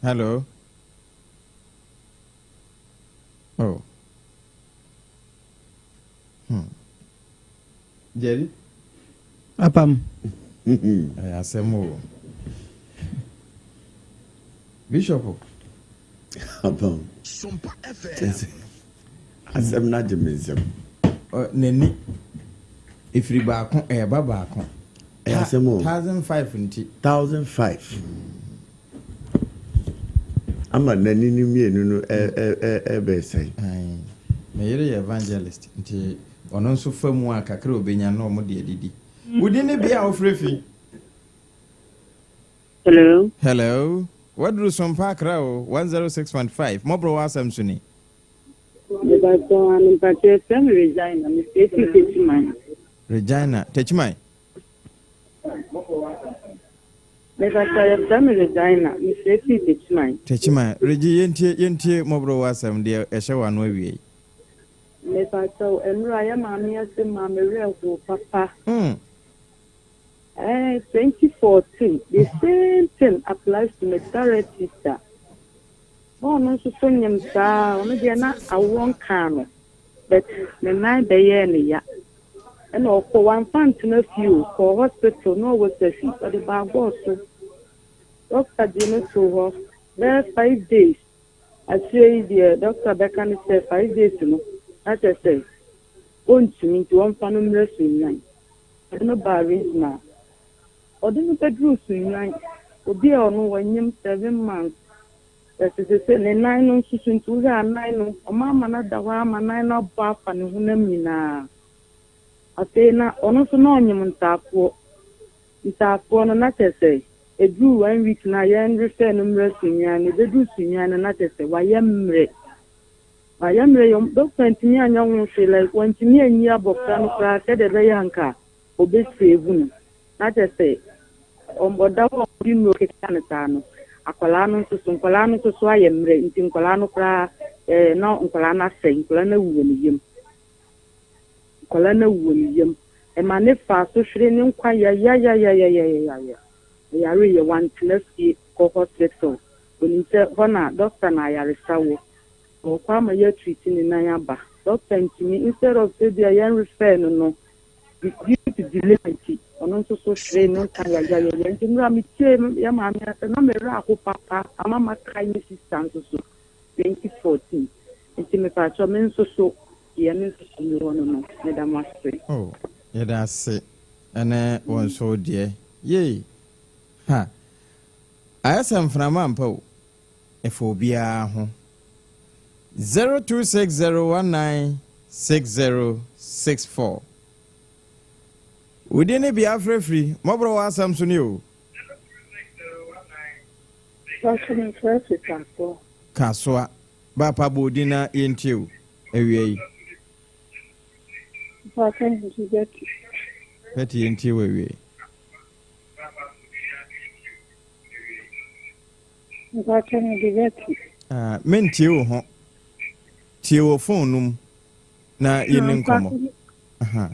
A: Hello. Oh. Jerry.
B: Apam.
A: Ɛyɛ asɛm o. Bishop.
C: Apam. Asɛm no agye me nsam.
A: N'ani ɛfiri baako ɛreba baako.
C: Ɛyɛ asɛm o.
A: 1005 nti.
C: 1005. Ama n'ani no mmienu no ɛbɛyɛ sɛn.
A: Me yere yɛ evangelist nti ɔno nso fa mu a kakra obenya na ɔmo de adidi. Wo din ne bea a wofrɛ fi?
G: Hello.
A: Hello. Waduru Sompa Accra o, 106.5. Mɔborɔ w'asɛm so ni.
G: Mebatɔ ano mpakyɛ yɛfrɛ me Regina mefrɛ fi Techiman.
A: Regina Techiman.
G: Mebatɔ yɛfrɛ me Regina mefrɛ fi Techiman.
A: Techiman Regi yɛntie yɛntie mɔborɔ w'asɛm deɛ ɛhyɛ w'ano awiei.
G: Mepakyɛw, ɛnora yɛ maame ase maa me werɛ hoo papa. Eh, 2014, the same thing applies to me direct sister. Na ɔno nso so nyem saa, ɔno deɛ na awoɔ nkaa no, but ne nan bɛyɛɛ ne ya. Ɛna ɔkɔ, wamfa antena fie o, kɔɔ hospital na ɔwɔ safi, ɔde baa gɔɔ so. Doctor gyee no too hɔ bɛyɛ 5 days. Akyire yi deɛ dɔkta bɛka ne sɛ 5 days no na kyerɛ sɛ ɔntumi nti wɔmfa no mmrɛ Sunnwan. Ɔde no baa Regional. Ɔde no bɛduruu Sunnwan, obi a ɔno wanyim 7 months. Yɛse sese ne nan no nso so nti wohwɛ a nan no ɔma ama no ada hɔ ara ma nan no abɔ afa ne honam nyinaa. Afei na ɔno nso na ɔnyem ntaafoɔ. Ntaafoɔ no na kyerɛ sɛ ɛduruu one week no a yɛn refer no mmrɛ Sunnwan no, ɛbɛduruu Sunnwan no na kyerɛ sɛ wayɛ mmerɛ. Wayɛ mmerɛ yɛ doctor ntumi anyɛ ho hwee, like wantumi anyi abɔfra no koraa sɛdeɛ ɛbɛyɛ a nka ɔbɛ save no. Na kyerɛ sɛ ɔda hɔ a ɔde nnuro keka no saa no, akwadaa no nso so, nkwadaa no nso so ayɛ mmerɛ nti nkwadaa no koraa eh, na nkwadaa no asɛe, nkwadaa no awu wɔ ne yam. Nkwadaa no awu wɔ ne yam. Ɛma ne faa so hwere ne nkwa yayayayayayaya. Ɔyareeɛ, wantena fie kɔ hospital. Onim sɛ hɔ na doctor na ayaresa wɔ. Ɔkɔ ama yɛatreat ne nan aba. Doctor ntumi, instead of sɛ bia yɛn refer no no, due to delay nti, ɔno nso so hwere ne nkwa yayayaya. Nti mmerɛ a metie yɛ maame asɛm na me werɛ aho papa ama makae me sister nso so 2014. Nti mepakyɛw me nso so deɛ me nso so mewɔ no, meda mo ase.
A: Oh, yɛda ase ɛne wo nso deɛ. Yei! Ha! Ayɛ sɛ mframa ampa o. Ɛfa obiara ho. 0260196064. Wo din ne bea afrɛfiri, mmɔborɔ wɔ asɛm so ne o.
H: Pastor mefrɛ fi Kasoa.
A: Kasoa. Baapa bɔ odin na yɛntie o awia yi.
H: Pastor nti Betty.
A: Betty yɛntie wɔ awia yi.
H: Pastor mede Betty.
A: Ah, mentie wo ho. Tie wɔ phone no mu na yɛni nkɔmmɔ. Aha.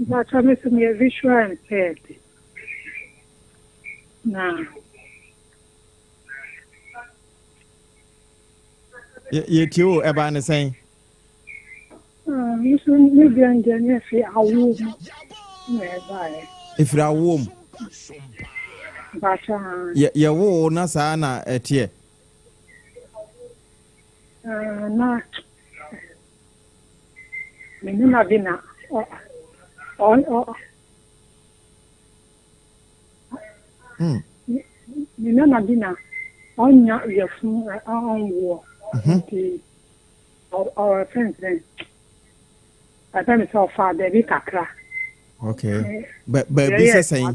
H: Pastor me so meyɛ visual impaired. Na
A: Yɛtie o, ɛbaa ne sɛn?
H: Me nso me deɛ deɛ ne fi awoɔ mu na ɛbaeɛ.
A: Ɛfiri awoɔ mu?
H: Mpakyɛ.
A: Yɛwoo wo na saa na ɛteɛ?
H: Na me nana bi na ɔ ɔ me nana bi na ɔnya yafunu ɔnwoɔ nti ɔfɛn sɛ ɛfɛn mi sɛ ɔfa baabi kakra.
A: Okay. Baabi sɛ sɛn?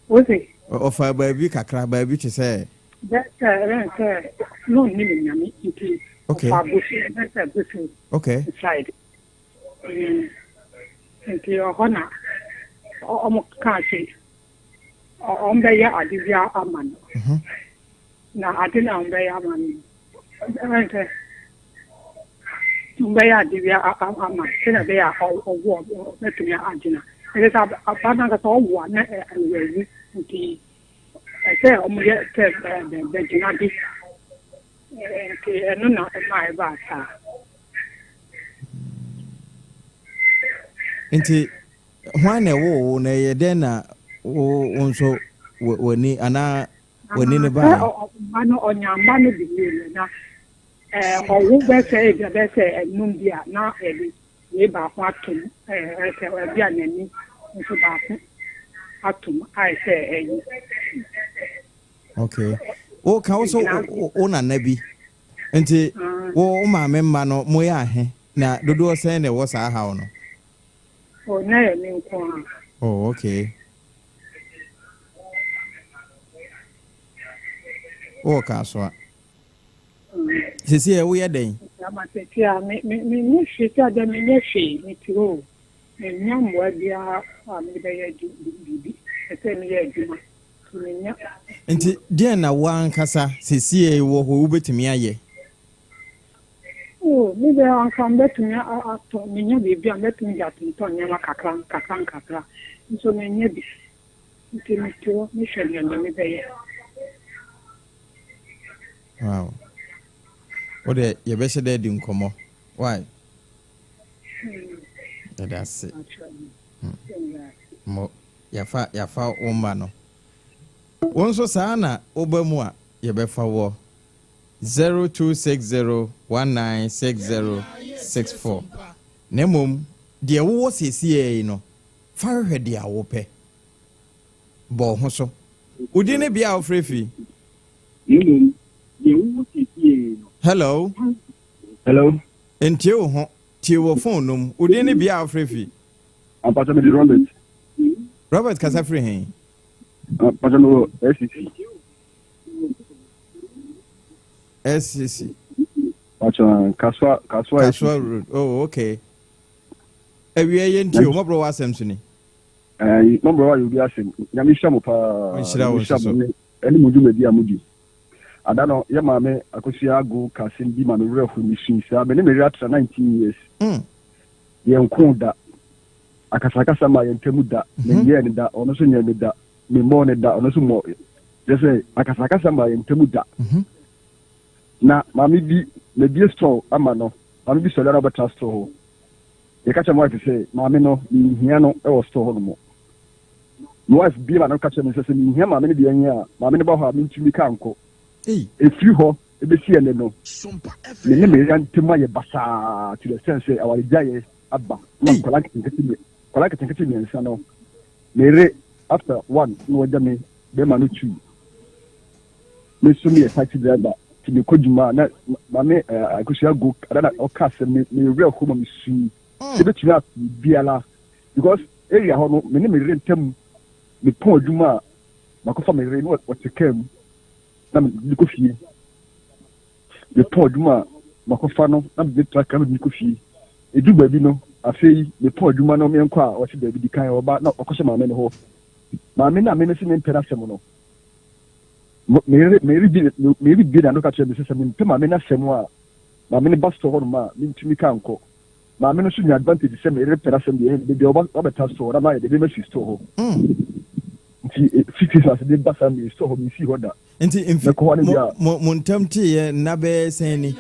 H: Wose?
A: Ɔfa baabi kakra, baabi te sɛ.
H: Bɛ sɛ ɛbɛn sɛ na ɔnni ne nyame nti.
A: Okay.
H: Ɔfa bosu bɛ sɛ bosu.
A: Okay.
H: Side. Nti ɔhɔ na ɔmo kaa sɛ ɔmo bɛyɛ ade bi ama no. Na ade na ɔmo bɛyɛ ama no ɛbɛn sɛ ɔmo bɛyɛ ade bi ama no sɛnea ɛbɛyɛ a ɔwɔ ɔbɛtumi agyina. Ɛsɛ sɛ aba no ankasa ɔwɔ a na ɛwɔ awu nti ɛsɛ ɔmo yɛ sɛ bɛgyina bi nti ɛno na ɛma ɛbaa saa.
A: Nti. Hwan na ɛwoo wo na ɛyɛ dɛn na wo wo nso w'ani anaa w'ani no
H: Sɛ
A: baeɛ?
H: ɔba no ɔnya mma no bi wieɛ na ɔwo bɛsɛ ebi a bɛsɛ ɛnum bi a na yɛde wei baako atom ɛsɛ ɛbi a n'ani nso baako atom ayɛ sɛ ɛyi.
A: Okay. Wo ka wo so wo nana bi nti wo wo maame mma no moyɛ ahe na dodoɔ sɛn na ɛwɔ saa haw no?
H: Oh, na yɛ me nko ara.
A: Oh, okay. Wowɔ Kasoa. Sisi ɛ woyɛ dɛn?
H: Ama sisi a me me me nyɛ hwee sɛ adeɛ me nyɛ hwee me ti hɔ o. Me nya mmoa biara a me de bɛyɛ biribi ɛsɛ me yɛ adwuma nti me nya.
A: Nti deɛn na wo ankasa sisi ɛ wɔ hɔ wobɛtumi ayɛ?
H: Oh, me deɛ anka mɛtumi atɔ, menya biribi a mɛtumi de atontɔn nneɛma kakra nkakra nkakra, nso mennya bi. Nti mete hɔ mehwɛ deɛ Nyame bɛyɛ.
A: Wow. Wo deɛ yɛbɛhyɛ dɛ adi nkɔmmɔ. Why? Yɛda ase. Mo, yɛafa, yɛafa wo mma no. Wo nso saa na woba mu a yɛbɛfa woɔ. 0260196064 Na mmom deɛ wowɔ seesei yi no, fa hwehwɛ deɛ wopɛ. Bɔ wo ho so. Wo din ne bea a wofrɛ firi?
I: Na mmom deɛ wowɔ seesei no,
A: Hello.
I: Hello.
A: Ntie wo ho, tie wɔ phone no mu. Wo din ne bea a wofrɛ firi?
I: Ampatwa mede Robert.
A: Robert kasa firi he?
I: Ampatwa mewɔ SCC.
A: SCC.
I: Patwa Kasoa Kasoa
A: Kasoa Road. Oh, okay. Awia yɛ nti o, mɔborɔ wɔ asɛm so ni.
I: Ɛɛ, mɔborɔ wɔ ayɛ obi asɛm. Nyame nhyira mo paa.
A: Nhyira wo nso so.
I: Ɛne mo dwumadi a modi. Ada no, yɛ maame Akosua Ago ka asɛm bi ma me werɛ ho me sui saa. Me ne me yere atra 19 years. Yɛn ko da. Akasakasa ma yɛn ntamu da. Menyɛɛ ne da, ɔno nso nyɛɛ me da. Memmɔɔ no da, ɔno nso mmɔ. Kyerɛ sɛ, akasakasa mmaa yɛn ntam da. Na maame bi, mabie store ama no. Maame bi sɔre a na ɔbɛtra store hɔ. Yɛka kyerɛ my wife sɛ, maame no, menhia no wɔ store hɔ nom. My wife bie ma no ka kyerɛ me sɛ, sɛ menhia maame no deɛ nyɛ a, maame no ba hɔ a, mentumi ka nkɔ. Ɛfiri hɔ ɛbɛsi ɛnnɛ no, me ne me yere ntam ayɛ basaa to the extent sɛ awaregyaeɛ aba. Na nkwadaa nketenkete mmiɛnsa no, Me yere after one na wagya me bɛrima no two. Me nso meyɛ taxi driver nti mekɔ dwuma a na maame eh, Akosua go ada na ɔka asɛm me me werɛ ho ma me sui. Sɛ bɛtumi ato biara because area hɔ no me ne me yere ntam mepɔn adwuma a makɔfa me yere na ɔte kaa mu na mede kɔ fie. Mepɔn adwuma a, makɔfa no na mede no tra kaa mu de no kɔ fie. Ɛduru baabi no, afei mepɔn adwuma no menkɔ a, ɔse daabi, di kan ɔba na ɔkɔhyɛ maame no hɔ. Maame no a me mese mempɛ n'asɛm no, me yere me yere bue me yere bue n'ano ka kyerɛ me sɛ sɛ mempɛ maame no asɛm a, maame no ba store hɔnom a, mentumi ka nkɔ. Maame no nso nya advantage sɛ me yere pɛ n'asɛm deɛ, baabi a ɔba wabɛtra store hɔ na mayɛ deɛ masi store hɔ. Nti fi Christmas de ba saa me store hɔ mensii hɔ da.
A: Nti mfe
I: Mɛkɔ hɔ no
A: mo
I: deɛ a.
A: mo mo ntam teeɛ nna bɛyɛ sɛn ni?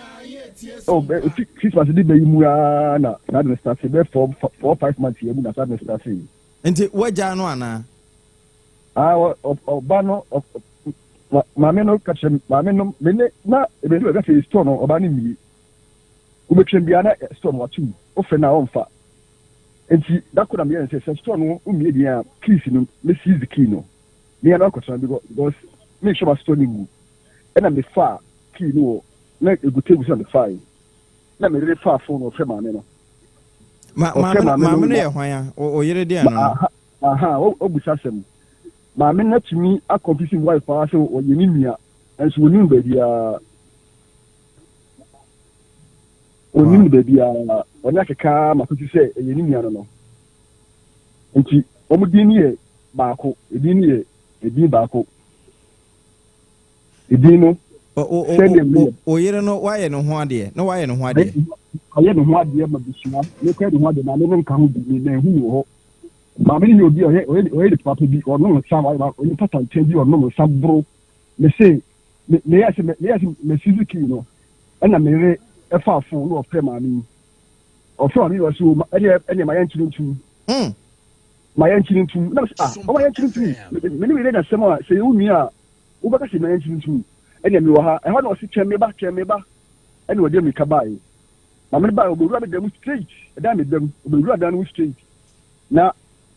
I: Oh, bɛ efi Christmas de bɛyi mu ara na saa de no starte bɛyɛ four five months yɛ mu na saa de no starte.
A: Nti woagyaa no anaa?
I: Ah, ɔ ɔ ɔba no ɔ ma maame no ka kyerɛ maame no me ne na ebi baabi afei store no ɔba no mmie. Wobɛtwam biara na store no wato mu. Wofrɛ no a ɔmfa. Nti da koro na meyɛ no sɛ sɛ store no wommie deɛ a keys no me seize key no. Me ara makɔtena because menhwɛ m'asotɔ no ngu. Ɛna mefaa key no wɔ na egu table so na mefae. Na me yere faa phone no ɔfrɛ maame no.
A: Ma maame no maame no yɛ hwan a? O yere deɛ no no.
I: Aha, ɔbusa asɛm. Maame no atumi akɔmfisi wife paa sɛ ɔyɛ ne nua nso onim no baabiara. Onim no baabiara. Ɔne akeka ma kɔsi sɛ ɛyɛ ne nua no no. Nti wɔn din no yɛ baako, edin no yɛ edin baako. Edin no sɛdeɛ meyɛ.
A: O yere no wayɛ ne ho adeɛ na wayɛ ne ho adeɛ.
I: Ayɛ ne ho adeɛ ma busua mekɔ ne ho adeɛ maame no nka ho bi me na ehu wɔ hɔ. Maame no yɛ obi a ɔyɛ ɔyɛ ɔyɛ nipa papa bi ɔnom nsa ɔyɛ onipa tantan bi ɔnom nsa boro me se me meyɛ sɛ meyɛ sɛ me suzuki no ɛna me yere ɛfa afon na ɔfrɛ maame yi ɔfrɛ maame yi ɔsɛ o ɛne ɛne ma yɛn nkyerɛ ntum. Ma yɛnkyere ntom. Na mese, ah, ɔma yɛnkyere ntom. Me ne wei na asɛm a sɛ yɛwo nua a wobɛka sɛ ma yɛnkyere ntom. Ɛnna mewɔ ha. Ɛhɔ na ɔse, twɛn me ba, twɛn me ba. Ɛnna ɔde mmirika baeɛ. Maame no baeɛ, ɔbɛwura me dan mu straight. Ɛdan me dam, ɔbɛwura dan no mu straight. Na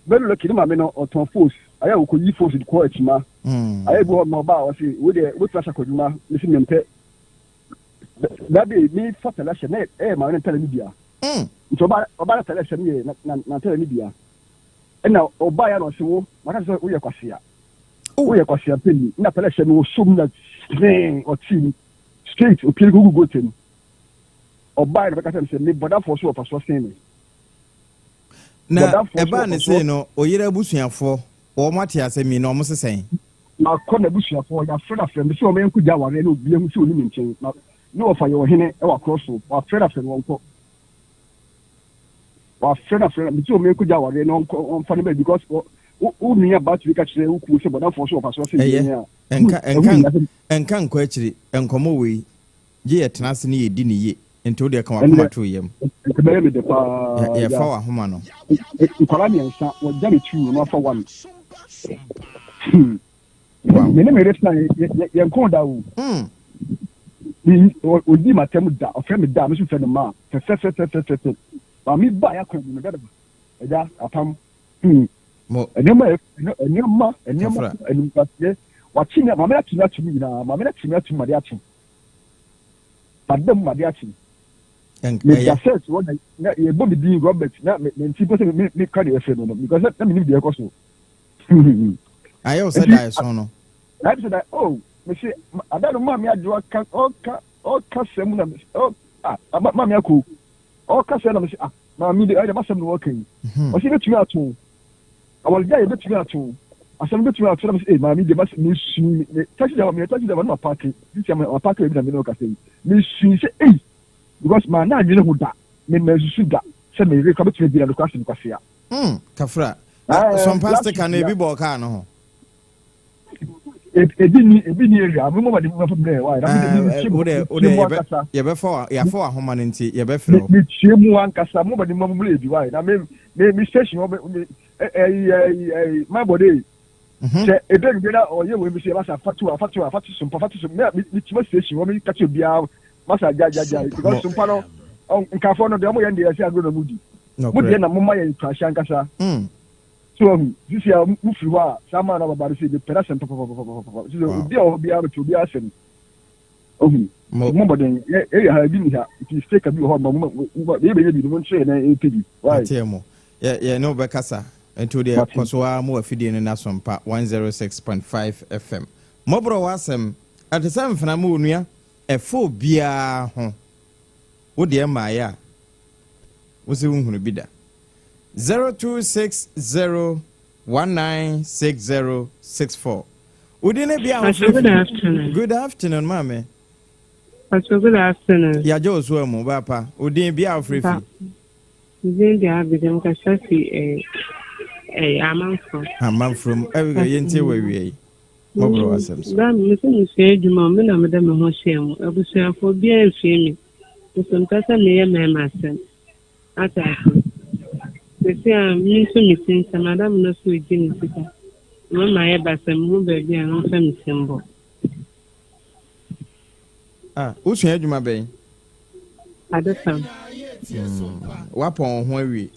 I: very lucky ne maame no ɔtɔn fos. Ayɛ a ɔkɔyi fos de kɔ akyima. Ayɛ bi hɔ ma ɔbaa ɔse, wei deɛ wobɛtumi ahyɛ akɔdwuma. Mese mempɛ. That day me fa tɛlɛ hyɛ na ɛyɛ maame no ntɛlɛ no bia. Nti ɔba ɔba na tɛlɛ hyɛ no yɛ na na ntɛlɛ no bia. Ɛna ɔba ya na ɔse wo maka sɛ woyɛ kwasea. Woyɛ kwasea pɛni. Na tɛlɛ hyɛ no ɔsom na sree ɔte mu straight opie gugu gote mu. Ɔba ya na bɛka sɛ me bɔdafoɔ so ɔfa so sen me.
A: Na ɛbaa ne sei no oyere abusuafoɔ wɔn ate asɛm yi na wɔn sesɛn.
I: Makɔ n'abusuafoɔ hɔ, yɛafrɛ no afrɛ me sɛ ɔma yɛnkɔgya awareɛ na obi ahu sɛ ɔni me nkyɛn. Na ne wɔfa yɛ ɔhene wɔ akorɔ so, wɔafrɛ no afrɛ no ɔnkɔ. Wɔafrɛ no afrɛ no me sɛ ɔma yɛnkɔgya awareɛ na ɔnkɔ ɔmfa no baabi because wo wo nua baa tumi ka kyerɛ wo kuo sɛ bɔdamfoɔ so wɔfa so ɔsɛ
A: Ɛyɛ,
I: yɛn a
A: ɛnka
I: ɛho
A: ɛnka
I: hia sɛ
A: ɛnka nkɔ akyiri, nkɔmmɔ wei gye yɛtena ase ne yɛdi no yie, nti wo deɛ ka w'akoma
I: ɛnɛ
A: to wo yam.
I: nka bɛyɛ me dɛ
A: Yɛ
I: paa
A: yɛfa
I: ya
A: w'ahoma no.
I: nkwadaa mmiɛnsa wɔgya me two na wafa one. Hmm.
A: Wow.
I: Me ne me yere tena yɛn kɔn da o.
A: Mm.
I: Odi m'atɛm da, ɔfrɛ me da, me nso frɛ no ma fɛfɛfɛfɛfɛfɛ. Maame ba yɛ akwan bi no dada ɛda apam. Hmm.
A: Mo.
I: Nneɛma nneɛma nneɛma
A: Kafra.
I: animguaseɛ wakye me maame akye me ato mu nyinaa maame akye me ato mu ade akye. Mada mu ade akye. Meda
A: Ɛyɛ.
I: sɛs hɔ na na yɛbɔ me din Robert na me me nti pɛ sɛ me me ka deɛ ɛfrɛ no no because na menim deɛ ɛkɔ so.
A: Ayɛ wo sɛ
I: Nti
A: daeɛso no.
I: ayɛ sɛ da oh mese ada no maame adwo aka ɔka ɔka sɛm na mese oh ah maame akɔ ɔka sɛm na mese ah maame de ɛyɛ masɛm na ɔka yi ɔse ebetumi ato awaregya yɛ ebetumi ato asɛm ebetumi ato na mese eh maame de masɛm mesu me taxi driver me taxi driver na ma paaki sisi ama ma paaki ebi na me na ɔka sɛ yi mesu sɛ ei because maa na anwene ho da me ma nsusu da sɛ me yere kora betumi agyina no kora asɛm kwasea.
A: Mm, kafra.
I: Eh,
A: Sɔmpa
I: last
A: sticker
I: week
A: no
I: ya.
A: ebi bɔɔ kaa no ho.
I: Ebi ni ebi ni area mo ma de mo fa mmerɛ wa na me me tie
A: Wo de
I: me
A: wo
I: tie
A: de
I: mu
A: yɛbɛ
I: ankasa
A: yɛbɛfa wa yɛafa w'ahoma no nti yɛbɛfrɛ
I: me
A: wo.
I: me tie mu ankasa mo ma de mo mmerɛ bi wa na me me me station hɔ me me ɛyi ɛyi ɛyi my body sɛ ebe nbe na ɔyɛ wɔ mi sɛ masa fatu a fatu a fatu sompa fatu so me me tuma station hɔ me kakyɛ obiara masa gya gya gya because sompa no nkafoɔ no deɛ ɔmo yɛ no deɛ ɛsɛ agorɔ na mo di mo deɛ na mo ma yɛ nkuranhyɛ ankasa. So wahu? Sisi a mo firi hɔ a, saa maa no ababa no sɛ mepɛ n'asɛm papapapapapa. Sisi obi a ɔwɔ biara mepɛ obiara asɛm. Ohu?
A: Mo.
I: Mo mmɔden, yɛ area ha ebi ni ha, nti sticker bi wɔ hɔ ma mo mo yɛ bɛyɛ bi no mo nkyerɛ yɛ na yɛpɛ bi. Why?
A: Mateɛ mo. Yɛ yɛ ne wo bɛkasa. Nti wo deɛ
I: Mate.
A: kɔ so ara mo afidie no na Sompa 106.5 FM. Mmɔborɔ w'asɛm. Ɛte sɛ mfena mo onua. Ɛfa obiara ho. Wo deɛ mmaeɛ a, wo se wonhunu bi da. 0260196064. Wo din ne bea a
J: Pastor,
A: wofrɛ
J: good
A: fi?
J: afternoon.
A: Good afternoon, maame.
J: Pastor, good afternoon.
A: Yɛagye wo so amu, baapa. Wo din bea a wofrɛ
J: Ba,
A: fi?
J: me din de Abigail, mekasa fi eh, eh, Amanfrom.
A: Amanfrom. Abigail, yɛntie wɔ awia yi. Mmɔborɔ w'asɛm so.
J: Ba, me sɛ mesua adwuma o, me na mede me ho hyɛɛ mu. Abusuafoɔ biara mfie me. Nso mpɛ sɛ meyɛ mmarima asɛm. Ate ase. Sɛsi a me nso me ti nsa, madam no so regye ne sika. Ama mayɛ basa, mehu baabi a memfa me ti mbɔ.
A: Ah, wosua adwuma bɛn?
J: Adepam.
A: Woapɔn wo ho awie?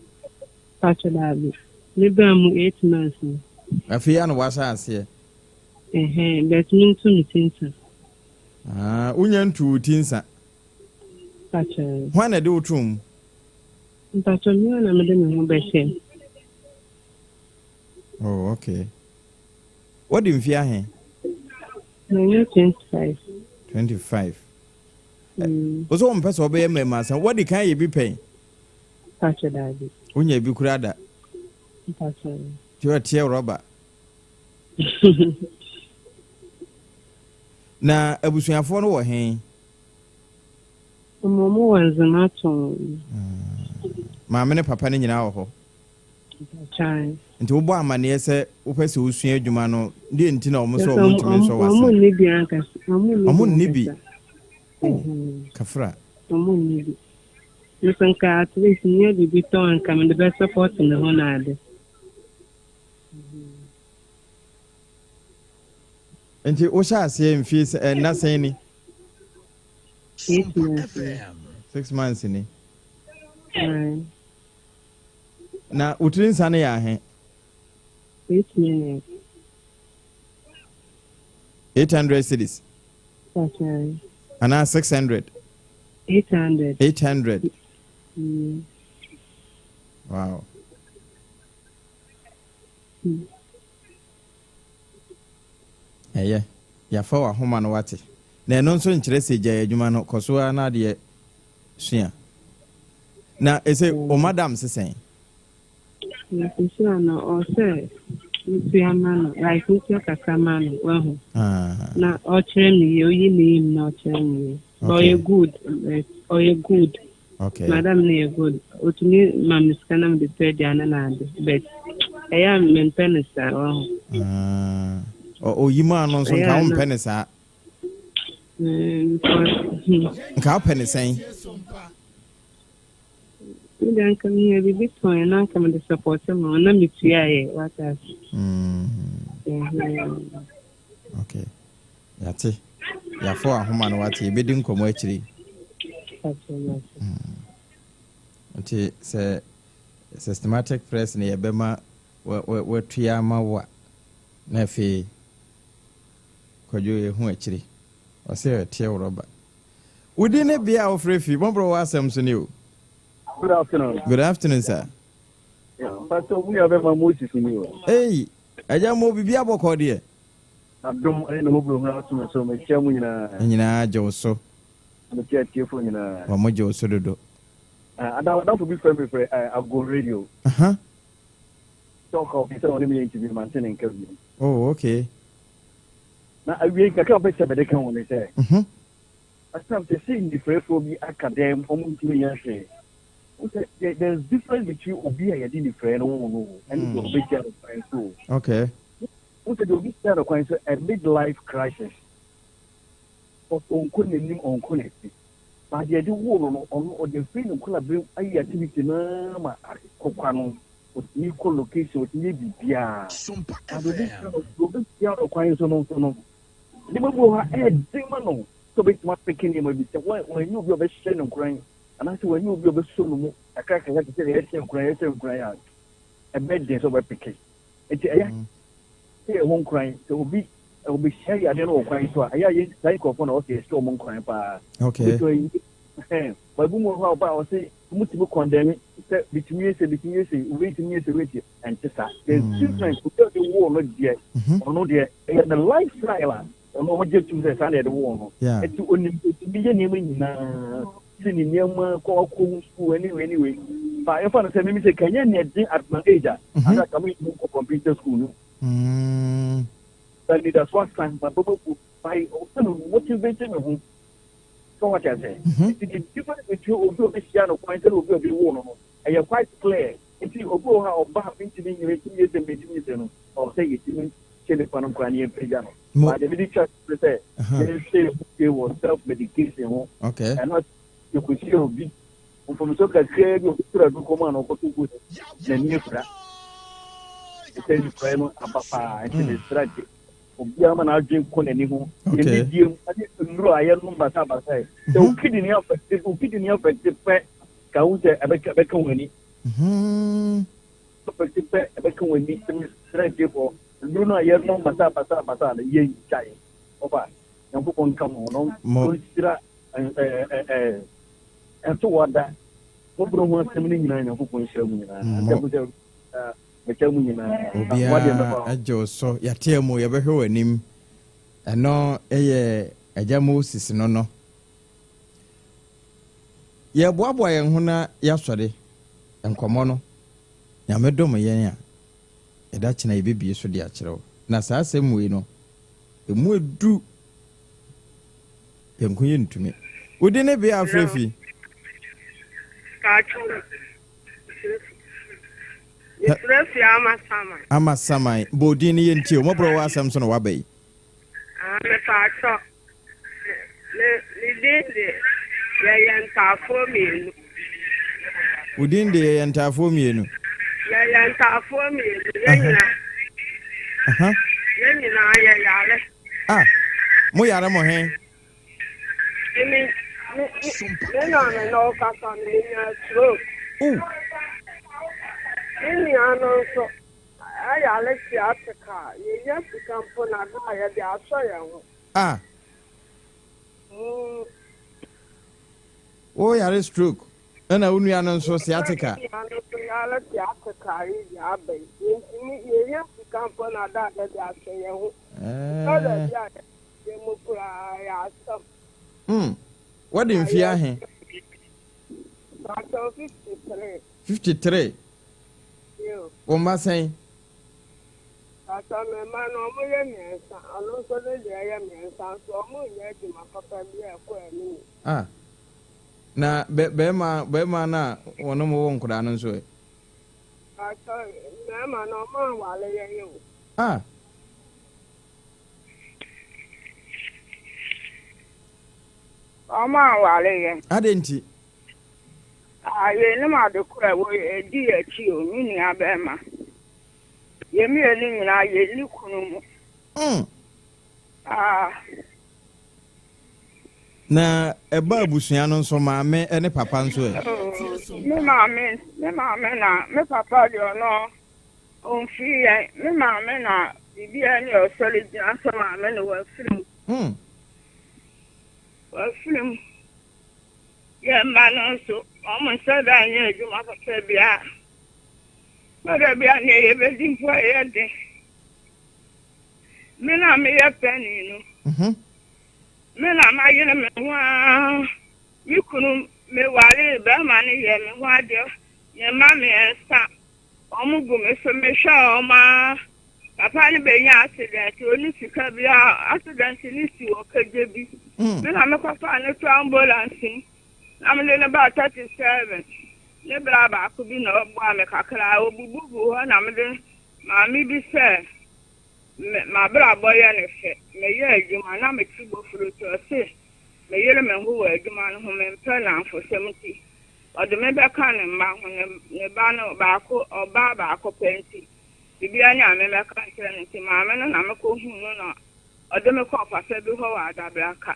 J: Pacho daabi. Me baa mu 8 months ni.
A: Afei a na woahyɛ aseɛ?
J: Ɛhɛn, but me ntu me ti nsa.
A: Ah, wonya ntu wo ti nsa?
J: Mpakyɛw.
A: Hwan na ɛde wo too mu?
J: Mpakyɛw, me ara na mede me ho bɛhyɛ mu.
A: Oh, okay. Wadi mfe ahe?
J: Manya 25.
A: 25. Mm. Wo sɛ wompɛ sɛ wobɛyɛ mmarima asɛm. Wadi kan yɛ bi pɛn?
J: Mpakyɛw daabi.
A: Wonya bi koraa da?
J: Mpakyɛw.
A: Nti wɔteɛ rɔba. Na abusuafoɔ no wɔ he?
J: Ɔmo ɔmo wɔ Nzema tɔnn.
A: Maame ne papa no nyinaa wɔ hɔ?
J: Mpakyɛw.
A: Nti wobɔ amaneɛ sɛ wopɛ sɛ wosua adwuma no, deɛ nti na ɔmo sɛ ɔmo ntumi nsɔ
J: Ɔmo
A: w'asene?
J: nni bi ankasa. Ɔmo nni bi
A: Ɔmo nni bi?
J: ankasa.
A: Oh, kafra.
J: Ɔmo nni bi. Nso nka at least nyɛ biribi tɔn anka mede bɛ support me ho na ade.
A: Nti wohyɛ aseɛ mfie sɛ eh, nna sɛn ni?
J: 8 months ni.
A: 6 months ni. Na wo tiri nsa no yɛ ahe?
J: 8 million.
A: 800 cedis. Anaa 600.
J: 800.
A: 800. Wow. Ɛyɛ, yɛafa w'ahoma no wate. Na ɛno nso nkyerɛ sɛ gyae adwuma no, kɔ so ara na adeɛ sua. Na ɛsɛ wo madam se sɛn?
J: Sisi ano ɔsɛ metua ma no, like metua kakra ma no, wahu.
A: Ah.
J: Na ɔkyerɛ me yie, oyi ne yim na ɔkyerɛ me yie. But ɔyɛ good, ɔyɛ good.
A: Okay.
J: Madam no yɛ good. Otumi ma me sika na mede tɔ aduane na ade. But ɛyɛ a mempɛ no saa wahu.
A: Ah. Oyi maa no nso nka wompɛ no saa.
J: Mm, because hmm.
A: Nka wopɛ ne sɛn?
J: Me deɛ nka menya biribi tɔn na nka mede support ma na metua yɛ wate ase.
A: Mm. Okay. Yɛate. Yɛafɔ ahoma no wate. Yɛbɛdi nkɔmmɔ akyiri. Mm. Nti sɛ systematic press no yɛbɛma watua ama wo a na afei Kwadwo yɛhu akyiri. Ɔsɛ ɛteɛ wo rɔba. Wo din ne bea a wofrɛ fi. Mɔborɔ wɔ asɛm so ni o.
I: Good afternoon.
A: Good afternoon sir.
I: Yeah, Pastor mu nua bɛma Moses ni o.
A: Ei, agya mo biribi abɔkɔ deɛ.
I: Adom ne ne mmɔborɔhunu ato me so. Mekyia mo nyinaa.
A: Yɛn nyinaa gye wo so.
I: Mekyia atiefoɔ nyinaa.
A: Wɔn gye wo so dodo.
I: Ada ɔdamfo bi frɛ me frɛ Ago Radio.
A: Aha.
I: Sɛ ɔka obi sɛ ɔne me yɛ interview mante ne nka bio.
A: Oh, okay.
I: Na awiei kakra a ɔpɛ sɛ mede ka ho ne sɛ,
A: Mhm.
I: Asram sɛ sɛ nnifirɛfoɔ bi aka dɛm wɔn ntumi nyɛ hwee. Wohu sɛ there there is difference between obi a yɛde nifirɛ no woo no o ɛne deɛ ɔbɛgya no kwan so o.
A: Okay.
I: Wohu sɛ deɛ obi sia no kwan so a midlife crisis. Because ɔnkɔ n'anim ɔnkɔ n'akyi. But deɛ yɛde woo no no ɔno ɔde afiri ne nkwadaa mu ayɛ activity no ara ma akokwa no. Ɔtumi kɔ location ɔtumi yɛ biribiara. Na deɛ obi sia no deɛ obi sia no kwan so no nso no nneɛma bi wɔ hɔ a ɛyɛ den ma no sɛ ɔbɛtumi apeke nneɛma bi sɛ wɔanyɛ obi a ɔbɛhyɛ no nkuran anaasɛ wɔanyɛ obi a ɔbɛsɔ no mu kakra kakra te sɛ deɛ yɛhyɛ nkuran yɛhyɛ nkuran a ɛbɛyɛ den sɛ ɔbɛpeke. Nti ɛyɛ sɛ yɛ ho nkuran sɛ obi ɔbɛhyia yadeɛ no wɔ kwan so a ɛyɛ a yɛ saa nkurɔfoɔ na ɔsɛ yɛhyɛ wɔn nkuran paa.
A: Okay.
I: Wobɛtumi ayi ɛhɛn baabi mu wɔ hɔ a ɔba a ɔsɛ wɔtumi kɔndɛme sɛ bitumi yɛ sɛ bitumi yɛ sɛ wei tumi yɛ sɛ wei ti ɛnte saa. There's difference obi a ɔde woo no deɛ ɔno deɛ ɛyɛ ne lifestyle a ɔno ɔgye tum sɛ saa na yɛde woo no.
A: Yeah.
I: Nti onim otumi yɛ nneɛma nyinaa si ne nneɛma kɔ ɔkɔ ho school anyway anyway. Ba yɛmfa no sɛ mimi sɛ kanyɛ nea ɛden at my age a
A: Mhm.
I: anka ka me nkɔ computer school no. Na anidaso asan ma bɛbɔ bu by ɔsɛ no motivate me ho. So what I say?
A: Mhm.
I: Nti the difference between obi a obehyia no kwan sɛ obi a ɔde woo no no ɛyɛ quite clear. Nti obi wɔ hɔ a ɔba a mentumi nyɛ metumi yɛ sɛ metumi yɛ sɛ no ɔwɔ sɛ yɛtumi hyɛ nipa no nkoraa ne yɛmpagya no.
A: Mo.
I: But deɛ mede twa so ne sɛ
A: Aha.
I: yɛnhwɛ yɛn ho yie wɔ self medication ho.
A: Okay.
I: Ɛno yɛkɔhyia obi mfomso kakraa bi a ɔbɛtwerɛ adu kɔma no ɔkɔto gu n'ani afira. Sɛ nifurae no aba paa nti mesrɛ gye obiara ma n'adwene kɔ n'ani ho.
A: Okay.
I: Yɛn didie mu ne nnuro a yɛnom basabasa yi. Sɛ wo kidney afɛte wo kidney afɛte pɛ ka wo sɛ ɛbɛka ɛbɛka wɔn ani.
A: Mhm.
I: Afɛte pɛ ɛbɛka wɔn ani. Sɛ mesrɛ gye fɔ nnuro no a yɛnom basabasa basa no yɛn gyae. Ɔba Nyankopɔn nka mo ho na
A: Mo.
I: ɔnhyira ɛɛ ɛɛ ɛnto wada. Moboro ho asɛm no nyinaa Nyankopɔn nhyira mu nyinaa.
A: Mo.
I: Asɛm sɛ mekyɛ mu nyinaa. Wadeɛ mɛfa
A: Obiara agye wo so. Yɛateɛ mu, yɛbɛhwɛ w'anim. Ɛno yɛ Agya Moses no no. Yɛboaboa yɛn ho na yɛasɔre nkɔmmɔ no. Nyame dom yɛn a, ɛda kyena yɛbɛbie so de akyerɛ wo. Na saa asɛm wei no, ɛmu edu yɛn nko yɛntumi. Wo din ne bea a afrɛ fi?
K: Mefrɛ fi Amasaman.
A: Amasaman. Bɔ odin no yɛntie o. Mmɔborɔ wɔ asɛm so na waba yi.
K: Ah, mepatɔ. Me, me din de yɛyɛ ntaafoɔ mmienu.
A: Wo din de yɛyɛ ntaafoɔ mmienu.
K: Yɛyɛ ntaafoɔ mmienu. Yɛn nyinaa.
A: Aha.
K: Yɛn nyinaa yɛyare.
A: Ah, mo yare mo he?
K: Me me me me na me na ɔkasa no menya stroke.
A: Ooh.
K: Me nua no nso ɛyare sciatica yɛnya sika mpo na da a yɛde asɔ yɛn ho.
A: Ah.
K: Mm.
A: Wo yare stroke ɛna wo nua no nso sciatica.
K: Me nua no nso yare sciatica yi de aba yi. Yɛntumi yɛnya sika mpo na da a yɛde asɔ yɛn ho. Ɛɛ. Bi a yɛ mu koraa yɛ asɛm.
A: Mm. Wadi mfe ahe?
K: Paatɔ 53.
A: 53.
K: Yo.
A: Wo mma sɛn?
K: Paatɔ me mma no ɔmo yɛ mmiɛnsa. Ɔno nso ne deɛ yɛ mmiɛnsa nso ɔmo nyɛ adwuma papa bi a ɛkɔ anim.
A: Ah. Na bɛ bɛrima bɛrima no a wɔne mo wɔ nkwadaa no nso ɛ?
K: Paatɔ mmarima no ɔmo anwale yɛn o.
A: Ah.
K: Ɔmo anwale yɛn.
A: Adɛn nti?
K: Ah, yɛnnim ade koro a ɛwɔ ɛdi yɛn akyi o, me nua bɛrima. Yɛn mmienu nyinaa yɛnni kunu mu.
A: Mm.
K: Ah.
A: Na ɛba abusua no nso maame ne papa nso ɛ?
K: Oh, me maame, me maame na me papa deɛ ɔno ɔmfiri yɛn. Me maame na biribiara ni ɔsɔre gyina sɛ maame no wafiri mu.
A: Mm.
K: Wafiri mu. Yɛn mma no nso, wɔn nhyɛ da nyɛ adwuma papa biara. Bɛda bi a nea yɛbɛdi mpo ɛyɛ den. Me na meyɛ panin no.
A: Mhm.
K: Me na mayere me ho ara. Me kunu mewaree barima no yɛɛ me ho adeɛ. Ne mma mmiɛnsa, wɔn gu me so. Mehwɛ wɔn ara. Papa no bɛnya accident, ɔnni sika biara. Accident no si wɔ kagye bi.
A: Mm.
K: Me na mekɔfaa no to ambulance mu na mede no baa 37. Ne bra baako bi na ɔboa me kakra. Ɔbubu guu hɔ na mede maame bi sɛ me m'abrabɔ yɛ no fɛ. Meyɛ adwuma na mete bofuro nti ɔse meyere me ho wɔ adwuma no ho mempɛ nnamfosɛm nti ɔde me bɛka ne mma ho. Ne ne ba no baako ɔbaa baako pɛ nti biribiara ni a memmɛka nkyerɛ no nti maame no na mekɔhuu no na ɔde me kɔɔ papa bi hɔ wɔ Adabraka.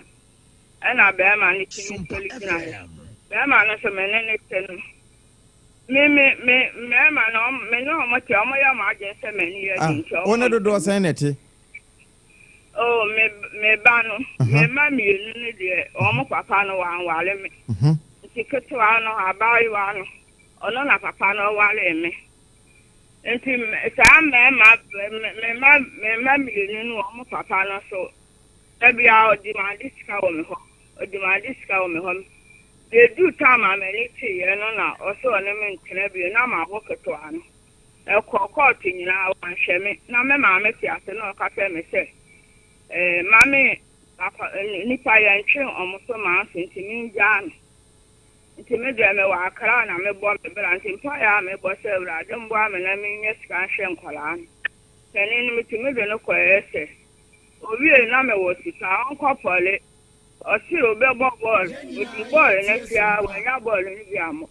K: Ɛna bɛrima no tumi sɔre gyinaeɛ. Bɛrima no nso me ne no te no, me me me mmarima no me ne wɔn te, wɔyɛ wɔn adwene sɛ m'ani yɛ
A: Ah,
K: den nti
A: wo ne
K: wɔn
A: dodoɔ sɛn na ɛte?
K: Oh, me me ba no, me mma mmienu no deɛ, wɔn papa no wanware me. Nti ketewa no, abaayewa no, ɔno na papa no waree me. Nti saa mmarima me mma me mma mmienu no wɔn papa no so da biara ɔdemande sika wɔ me hɔ ɔdemande sika wɔ me hɔ. Yɛduu time a m'ani teeɛ no na ɔsɛ ɔne me ntena bio na mawo ketewa no. Ɛkɔɔ kɔɔto nyinaa wanhwɛ me na me maame te ase na ɔka kyerɛ me sɛ eh, ma me akɔ nnipa yɛntwe wɔn so manso nti mengyaa no. Nti me deɛ mewɔ Accra na mebɔ me bra nti mpaeɛ a mebɔ sɛ Awurade mboa me na menya sika nhwɛ nkwadaa no. Panin no metumi de no kɔɛ sɛ owiei na mewɔ sika ɔnkɔ pɔle ɔse obɛbɔ bɔɔl ɔdii bɔɔl no akyi ara wannya bɔɔl no bi ammɔ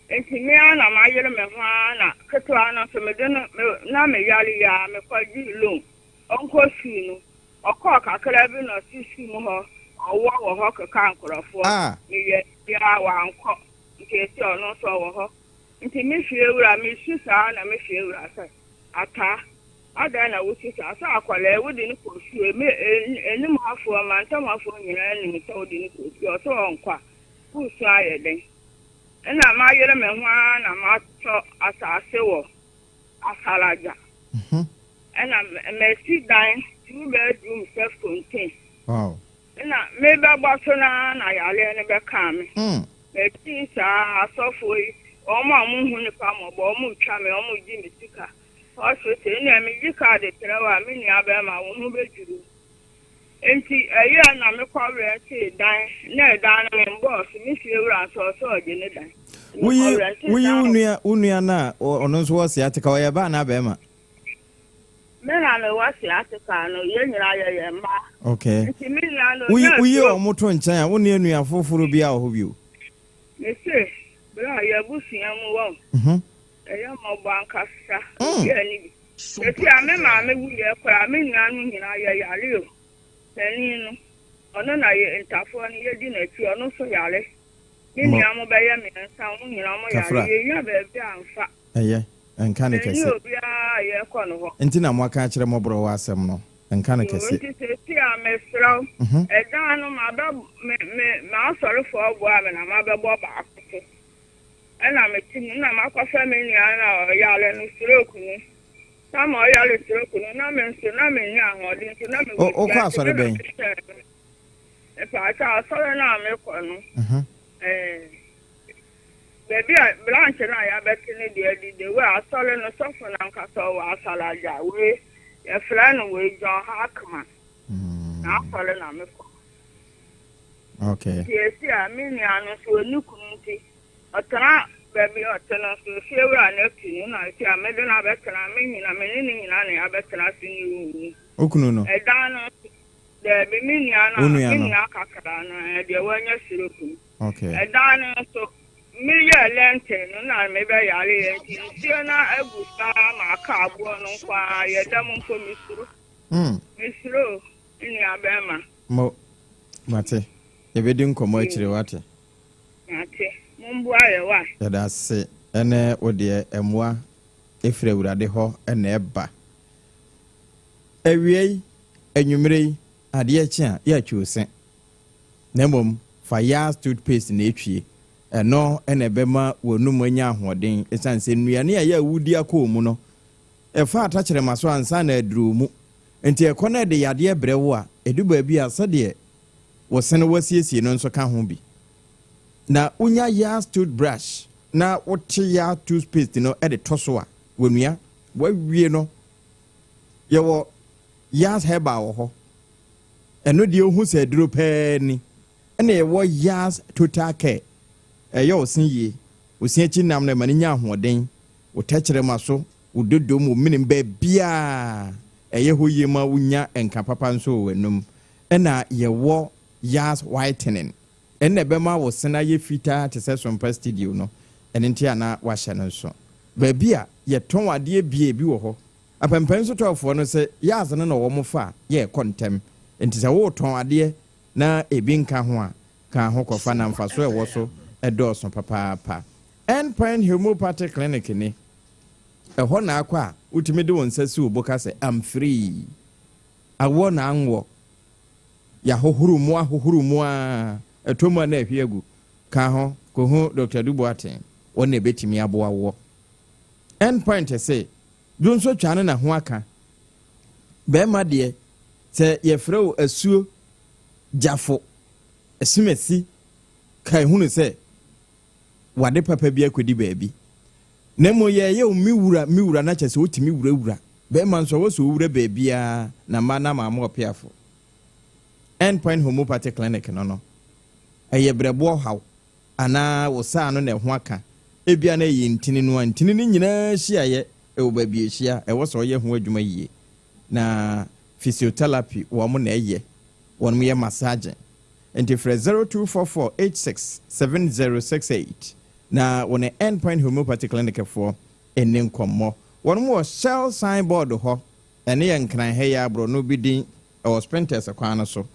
K: nti me ara na mayere me ho ara na ketewa no nso mede no me na meyare yi ara mekɔgyee loan ɔnkɔ sukuu no Ɔkɔɔ kakra bi na ɔte sukuu mu hɔ, ɔwɔ wɔ hɔ keka nkorɔfoɔ, meyɛ biaa wankɔ, nti ese ɔno nso ɔwɔ hɔ. Nti me fie wura, mesu saa na me fie wura sɛ, Ataa, adɛn na wosu saa, sɛ akwadaa yi wode no kɔɔ sukuu, me, anim hafoɔ, mantam hafoɔ nyinaa nim sɛ wode no kɔɔ sukuu, ɔse ɔnkɔ a, woresu ayɛ dɛn? Ɛna mayere me ho ara na matɔ asase wɔ Asaragya. Ɛna masi dan two bedroom self contain.
A: Wow.
K: Ɛna mebɛbɔ so no ara na yareɛ no bɛkaa me. Mɛti saa asɔfoɔ yi, wɔn a wɔn hu nipa mmɔbɔ, wɔn retwa me, wɔn regye me sika. Hospital, ɛnna megye kaade kyerɛ wo a, me nua bɛrima, wo ho bɛdwiri wo. Enti ɛyɛɛ na mekɔ rɛntee dan, na ɛdan no membɔɔ so, me fie wura nso ɔsɛ ɔgye ne dan. Nti mekɔ
A: Woyi
K: rɛntee
A: woyi
K: dan
A: wo
K: wɔ.
A: nua wo nua no a ɔno nso wɔ sciatica ɔyɛ baa anaa bɛrima?
K: Me na mewɔ sciatica no, yɛn nyinaa yɛyɛ mmaa.
A: Okay.
K: Nti me nua no
A: Woyi
K: onyaa
A: woyi
K: stroke.
A: wɔn to nkyɛn a wo ne nua foforo biara wɔ hɔ bio?
K: Mese, bra yɛn abusua mu wɔn, ɛyɛ mmɔbɔ ankasa, obiara nni bi. Seesei a me maame wuiɛ koraa, me nuanom nyinaa yɛyare o. Panin no, ɔno na yɛ ntafoɔ no yɛdi n'akyi, ɔno nso yare. Me nua mo bɛyɛ mmiɛnsa, wɔn nyinaa wɔn yare. Yɛnnya baabi amfa.
A: Ɛyɛ, nka no
K: kɛse. Yɛnni obiara a yɛkɔ no hɔ.
A: Nti na moaka akyerɛ mmɔborɔwa asɛm no, nka no kɛse.
K: Nti seesei a mesrɛ wo, ɛdan no mabɛ, me, me, m'asɔrefoɔ boa me na mabɛbɔ baako so. Ɛna mete mu, na makɔfa me nua no a ɔyare no, stroke no. Na ma ɔyare stroke no, na me nso, na menni ahoɔden nti na mewɔ
A: fie. Wokɔ asɔre bɛn?
K: Mepaakyɛw, asɔre no a mekɔ no, ɛɛ, baabi a branch no a yɛabɛte no deɛ de the way asɔre no sɔfo no ankasa ɔwɔ Asaragya wei yɛfrɛ no wei John Hackman na asɔre na mekɔ.
A: Okay.
K: Nti esi a me nua no nso ɔnni kunu nti ɔtena baabi a ɔte no nso efiewura no atu no na esi a mede no abɛtena me nyina me ne ne nyina na yɛabɛtena ase ne room mu.
A: Wo kunu no?
K: Ɛdan no nso daabi me nua no
A: Wo nua
K: me
A: no?
K: nua kakra no ɛɛ deɛ wanya stroke no.
A: Okay.
K: Ɛdan no nso, meyɛɛ lɛnten no na mebɛyareeɛ nti nsuo no agu saa ma aka aboɔ no nko ara, yɛda mu mpo mesuro.
A: Mm.
K: Mesuro o, me nua bɛrima.
A: Mo, mate. Yɛbɛdi nkɔmmɔ akyire, wate?
K: Mate. Momboa yɛ wa.
A: Yɛda ase ɛne wo deɛ mmoa ɛfiri Awurade hɔ na ɛba. Awiei, anwumerɛ yi, adeɛ kye a, yɛatwi wo se. Na mmom fa Yaz toothpaste na etwie. Ɛno na ɛbɛma w'anum anya ahoɔden esiane sɛ nnuane a ɛyɛ a wudi akɔ wo mu no, ɛfa atakyerɛma so ansa na aduru wo mu. Enti ɛkɔ na ɛde yadeɛ brɛ wo a, ɛdu baabi a sɛdeɛ wo se no wɔasiesie no nso ka ho bi. Na wonya Yaz toothbrush na wote Yaz toothpaste no de to so a, w'anua, woawie no. Yɛwɔ Yaz herbal wɔ hɔ. Ɛno deɛ wohu sɛ aduro paa ni. Ɛna yɛwɔ Yaz Total Care. Ɛyɛ wo se yie. Wo se akyi nam no ɛma no nya ahoɔden. Wo tɛkyerɛma so, wo dodom, wo menem, baabiara ɛyɛ hɔ yie ma wonya nka papa nso wɔ w'anum. Ɛna yɛwɔ Yaz Whitening. Ɛno na ɛbɛma wo se no ayɛ fitaa te sɛ Sompa Studio no. Ɛno nti a na wahyɛ no nso. Baabi a yɛtɔn adeɛ bie bi wɔ hɔ. Apampam sotɔɔfoɔ no se yards no na wɔn fa a, yɛ ɛkɔ ntɛm. Enti sɛ woretɔn adeɛ na ebi nka ho a, ka ho kɔfa na mfasoɔ a ɛwɔ so dɔɔso papaapa. End Point Homeopathy Clinic ni. Ɛhɔ na akɔ a wotumi de wo nsa si wo bo ka sɛ, I'm free. Awoɔ na anwoɔ. Yɛahohoro mu ahohoro mu ara, ɛtɔ mu a na ahwie agu. Ka ho kɔhu Dɔkta Adu Boateng, ɔno na ɛbɛtumi aboa woɔ. End Point se, Dwonsɔ twa no na ho aka. Bɛɛma deɛ, sɛ yɛfrɛ wo asuo, gyafo, asimasi, kae hunu sɛ w'ade papa bi akɔdi baabi. Na mmom yɛɛyɛ wo me wura, me wura na kyerɛ sɛ wotumi wurawura. Bɛɛma nso ɛwɔ sɛ ɔwura baabiara na mmaa no ama ama ɔpeafo. End Point Homeopathy Clinic no no, ɛyɛ brɛboɔ haw anaa wo saa no na ɛho aka. Ebia na ɛyɛ ntini no a ntini no nyinaa hyiaeɛ wɔ baabi a ɛhyia, ɛwɔ sɛ ɔyɛ ho adwuma yie. Na physiotherapy wɔn na ɛyɛ, wɔn yɛ massaging. Nti frɛ 0244867068 na wo ne End Point Homeopathy Clinic foɔ nni nkɔmmɔ. Wɔn wɔ Shell sign board hɔ, ɛne yɛ Nkran ha yi ara borɔno bi din, ɛwɔ Spintex kwan no so.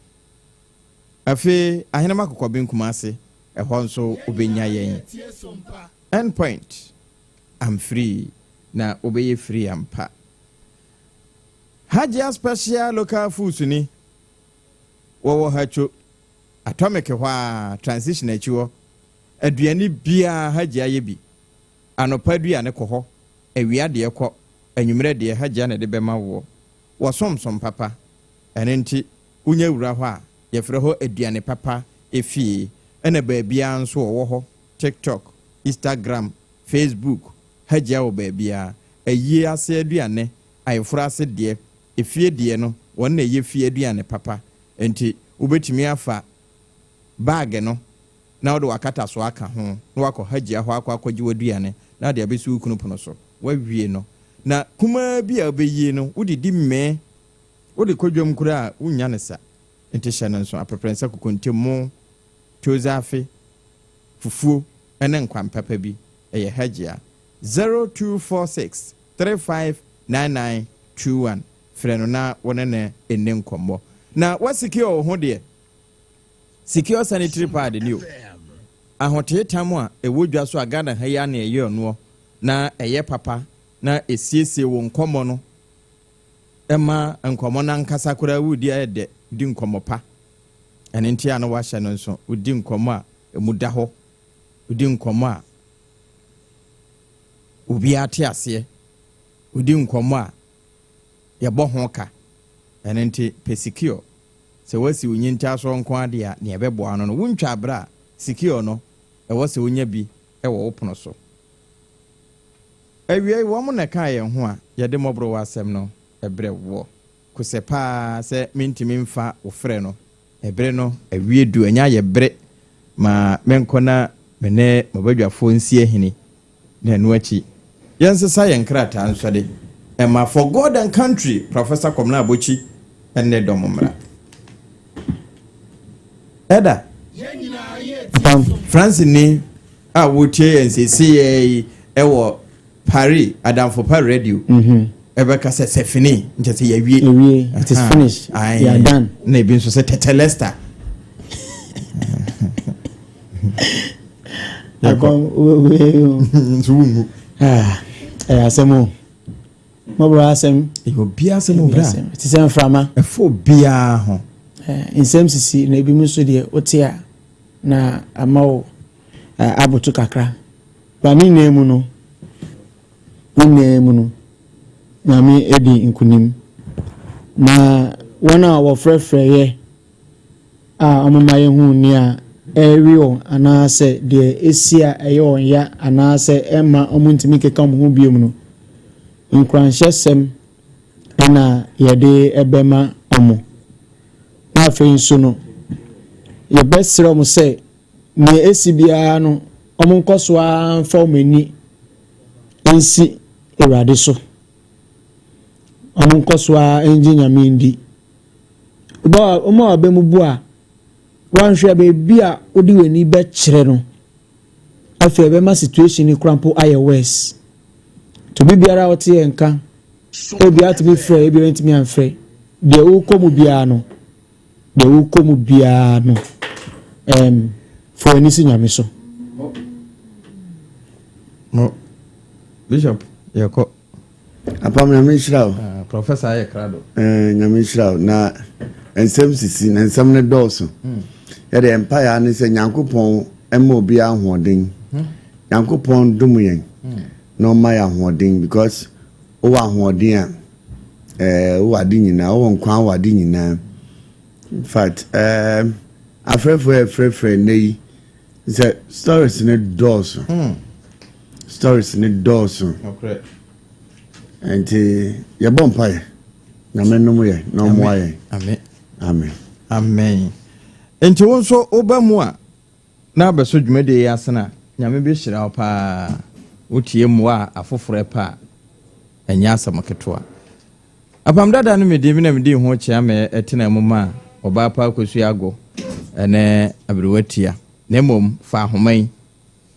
A: Afei Ahenema Kɔkɔben Kumasi, ɛhɔ nso wobɛnya yɛn. End point, I'm free, na wobɛyɛ free ampa. Hajia Special Local Foods ni, wɔwɔ Hatcho, Atomic hɔ ara, transition akyi hɔ. Aduane biara Hajia yɛ bi. Anɔpa aduane kɔ hɔ, awia deɛ kɔ, anwummerɛ deɛ Hajia na ɛde bɛma woɔ. Wɔsomsom papa, ɛno nti Wonya wura hɔ a, yɛfrɛ hɔ aduane papa efie. Ɛna baabiara nso wɔwɔ hɔ, TikTok, Instagram, Facebook, Hajia wɔ baabiara. Ayie ase aduane, ayeforo ase deɛ, efie deɛ no, wɔn na ɛyɛ fie aduane papa. Enti wobɛtumi afa bag no na wode w'akatasoɔ aka ho na woakɔ Hajia hɔ akɔ akɔgye w'aduane na wode abɛsi wo kunu pono so. Woawie no, na kumaa bi a wobɛyie no, wodidi mee. Wode kɔ dwam koraa a, wunnya no sa. Enti hyɛ no nso, aprɛprɛnsa, kokonte, mo, tozafe, fufuo ne nkwan papa bi. Ɛyɛ Hajia. 0246 35 99 21. Frɛ no na wo ne no nni nkɔmmɔ. Na woasecure wo ho deɛ, secure sanitary pad ni o. Ahotee tam a ɛwɔ dwa so a Ghana ha yi ara na ɛyɛ ɔnoɔ na ɛyɛ papa na ɛsiesie wo nkɔmmɔ no ɛma nkɔmmɔ no ankasa koraa woredi ayɛ dɛ, di nkɔmmɔ pa. Ɛno nti a na woahyɛ no nso, wodi nkɔmmɔ a ɛmu da hɔ, wodi nkɔmmɔ a obiara te aseɛ, wodi nkɔmmɔ a yɛbɔ ho ka. Ɛno nti pɛ secure. Sɛ woasi wo nyintaasoɔ nko ara deɛ a, nea ɛbɛboa ano no, wontwa berɛ a, secure no, ɛwɔ sɛ wonya bi wɔ wo pono so. Awiei, wɔn na ɛkaa yɛn ho a yɛde mmɔborɔwa asɛm no brɛ woɔ. Kosɛ paa sɛ mentumi mfa wo frɛ no. Bere no awie du, ɛnyɛ ayɛ bere ma menkɔ na me ne m'abadwafoɔ nsi ahini, na ɛno akyi yɛnsesa yɛn nkrataa nsɔde mma For God and Country, Professor Komla Abokyi ne dɔm mmra. Ɛda.
B: Apam.
A: Franceni a wotie yɛn seesei yi wɔ Paris, Adamfo Pa Radio. Ɛbɛka sɛ c'est fini, nkyɛ sɛ yɛawie.
B: Yɛawie, it is finished, we are done.
A: Na ebi nso sɛ tetelesta.
B: Apam, wobɛwie o.
A: Nso wonwu.
B: Ah, ɛyɛ asɛm o. Mɔborɔ asɛm.
A: Ɛyɛ obiara asɛm o bra.
B: Ɛte sɛ mframa.
A: Ɛfa obiara ho.
B: Nsɛm sisi na ebinom nso deɛ wote a na ama wo aboto kakra. Ba ne nyinaa mu no, ne nyinaa mu no, Nyame adi nkunim. Na wɔn a wɔfrɛfrɛeɛ a wɔma yɛhu nea ɛrewe wɔn anaasɛ deɛ ɛsi a ɛyɛ wɔn ya anaasɛ ɛmma wɔntumi nkeka wɔn ho bio no, nkuranhyɛsɛm na yɛde bɛma wɔn. Na afei nso no, yɛbɛsrɛ wɔn sɛ nea ɛsi biara no, wɔnkɔ so ara mfa wɔn ani nsi Awurade so. Wɔnkɔ so ara ngye Nyame ndi. Wɔn a wɔaba mu bu a, wɔanhwɛ a baabi a wode w'ani bɛkyerɛ no, afei ɛbɛma situation no koraa mpo ayɛ worse. Nti obi biara a ɔte yɛn nka, ebi atumi frɛ, ebi ntumi amfrɛ. Deɛ wokɔ mu biara no, Deɛ wokɔ mu biara no, um, fa w'ani si Nyame so.
A: Mo, Bishop, yɛkɔ.
C: Apam Nyame nhyira wo.
A: Ah, Professor ayɛ krado.
C: Eh, Nyame nhyira wo. Na nsɛm sisi, na nsɛm no dɔɔso. Hmm. Yɛde mpaeɛ ne sɛ Nyankopɔn mma obiara ahoɔden. Hmm. Nyankopɔn dom yɛn hmm. na ɔma yɛ ahoɔden because wowɔ ahoɔden a Eh, wowɔ ade nyinaa, wowɔ nkwa, wowɔ ade nyinaa. In fact, eh, afrɛfo yɛ frɛfrɛ nnɛ yi sɛ stories ne dɔɔso. Hmm. Stories ne dɔɔso. Nti yɛbɔ mpaeɛ. Nyame nom yɛ na ɔmmoa yɛn.
A: Amen.
C: Amen.
A: Amen. Nti wo nso woba mu a na abɛso dwumadie yi asene a, Nyame bɛhyira wo paa. Wotie mmoa a afoforɔ ɛpɛ a, ɛnyɛ asɛm ketewa. Apam dada no medi me na medii ho kyea me ɛtenaa mu maa ɔbaa pa Akosua Ago ne aberewa tia. Na mmom fa ahoma yi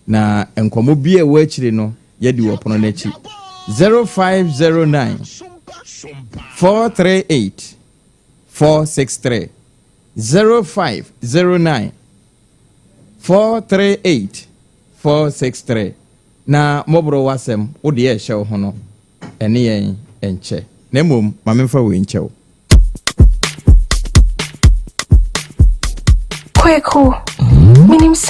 A: na nkɔmmɔ bi a ɛwɔ akyiri no yɛadi wɔ pono no akyi. 0509 438 463 0509 438 463 Na mmɔborɔ w'asɛm, wo deɛ ɛhyɛ wo ho no, ɛne yɛn nkyɛ. Na mmom ma memfa wei nkyɛ wo.
L: Kweku, menim sɛ.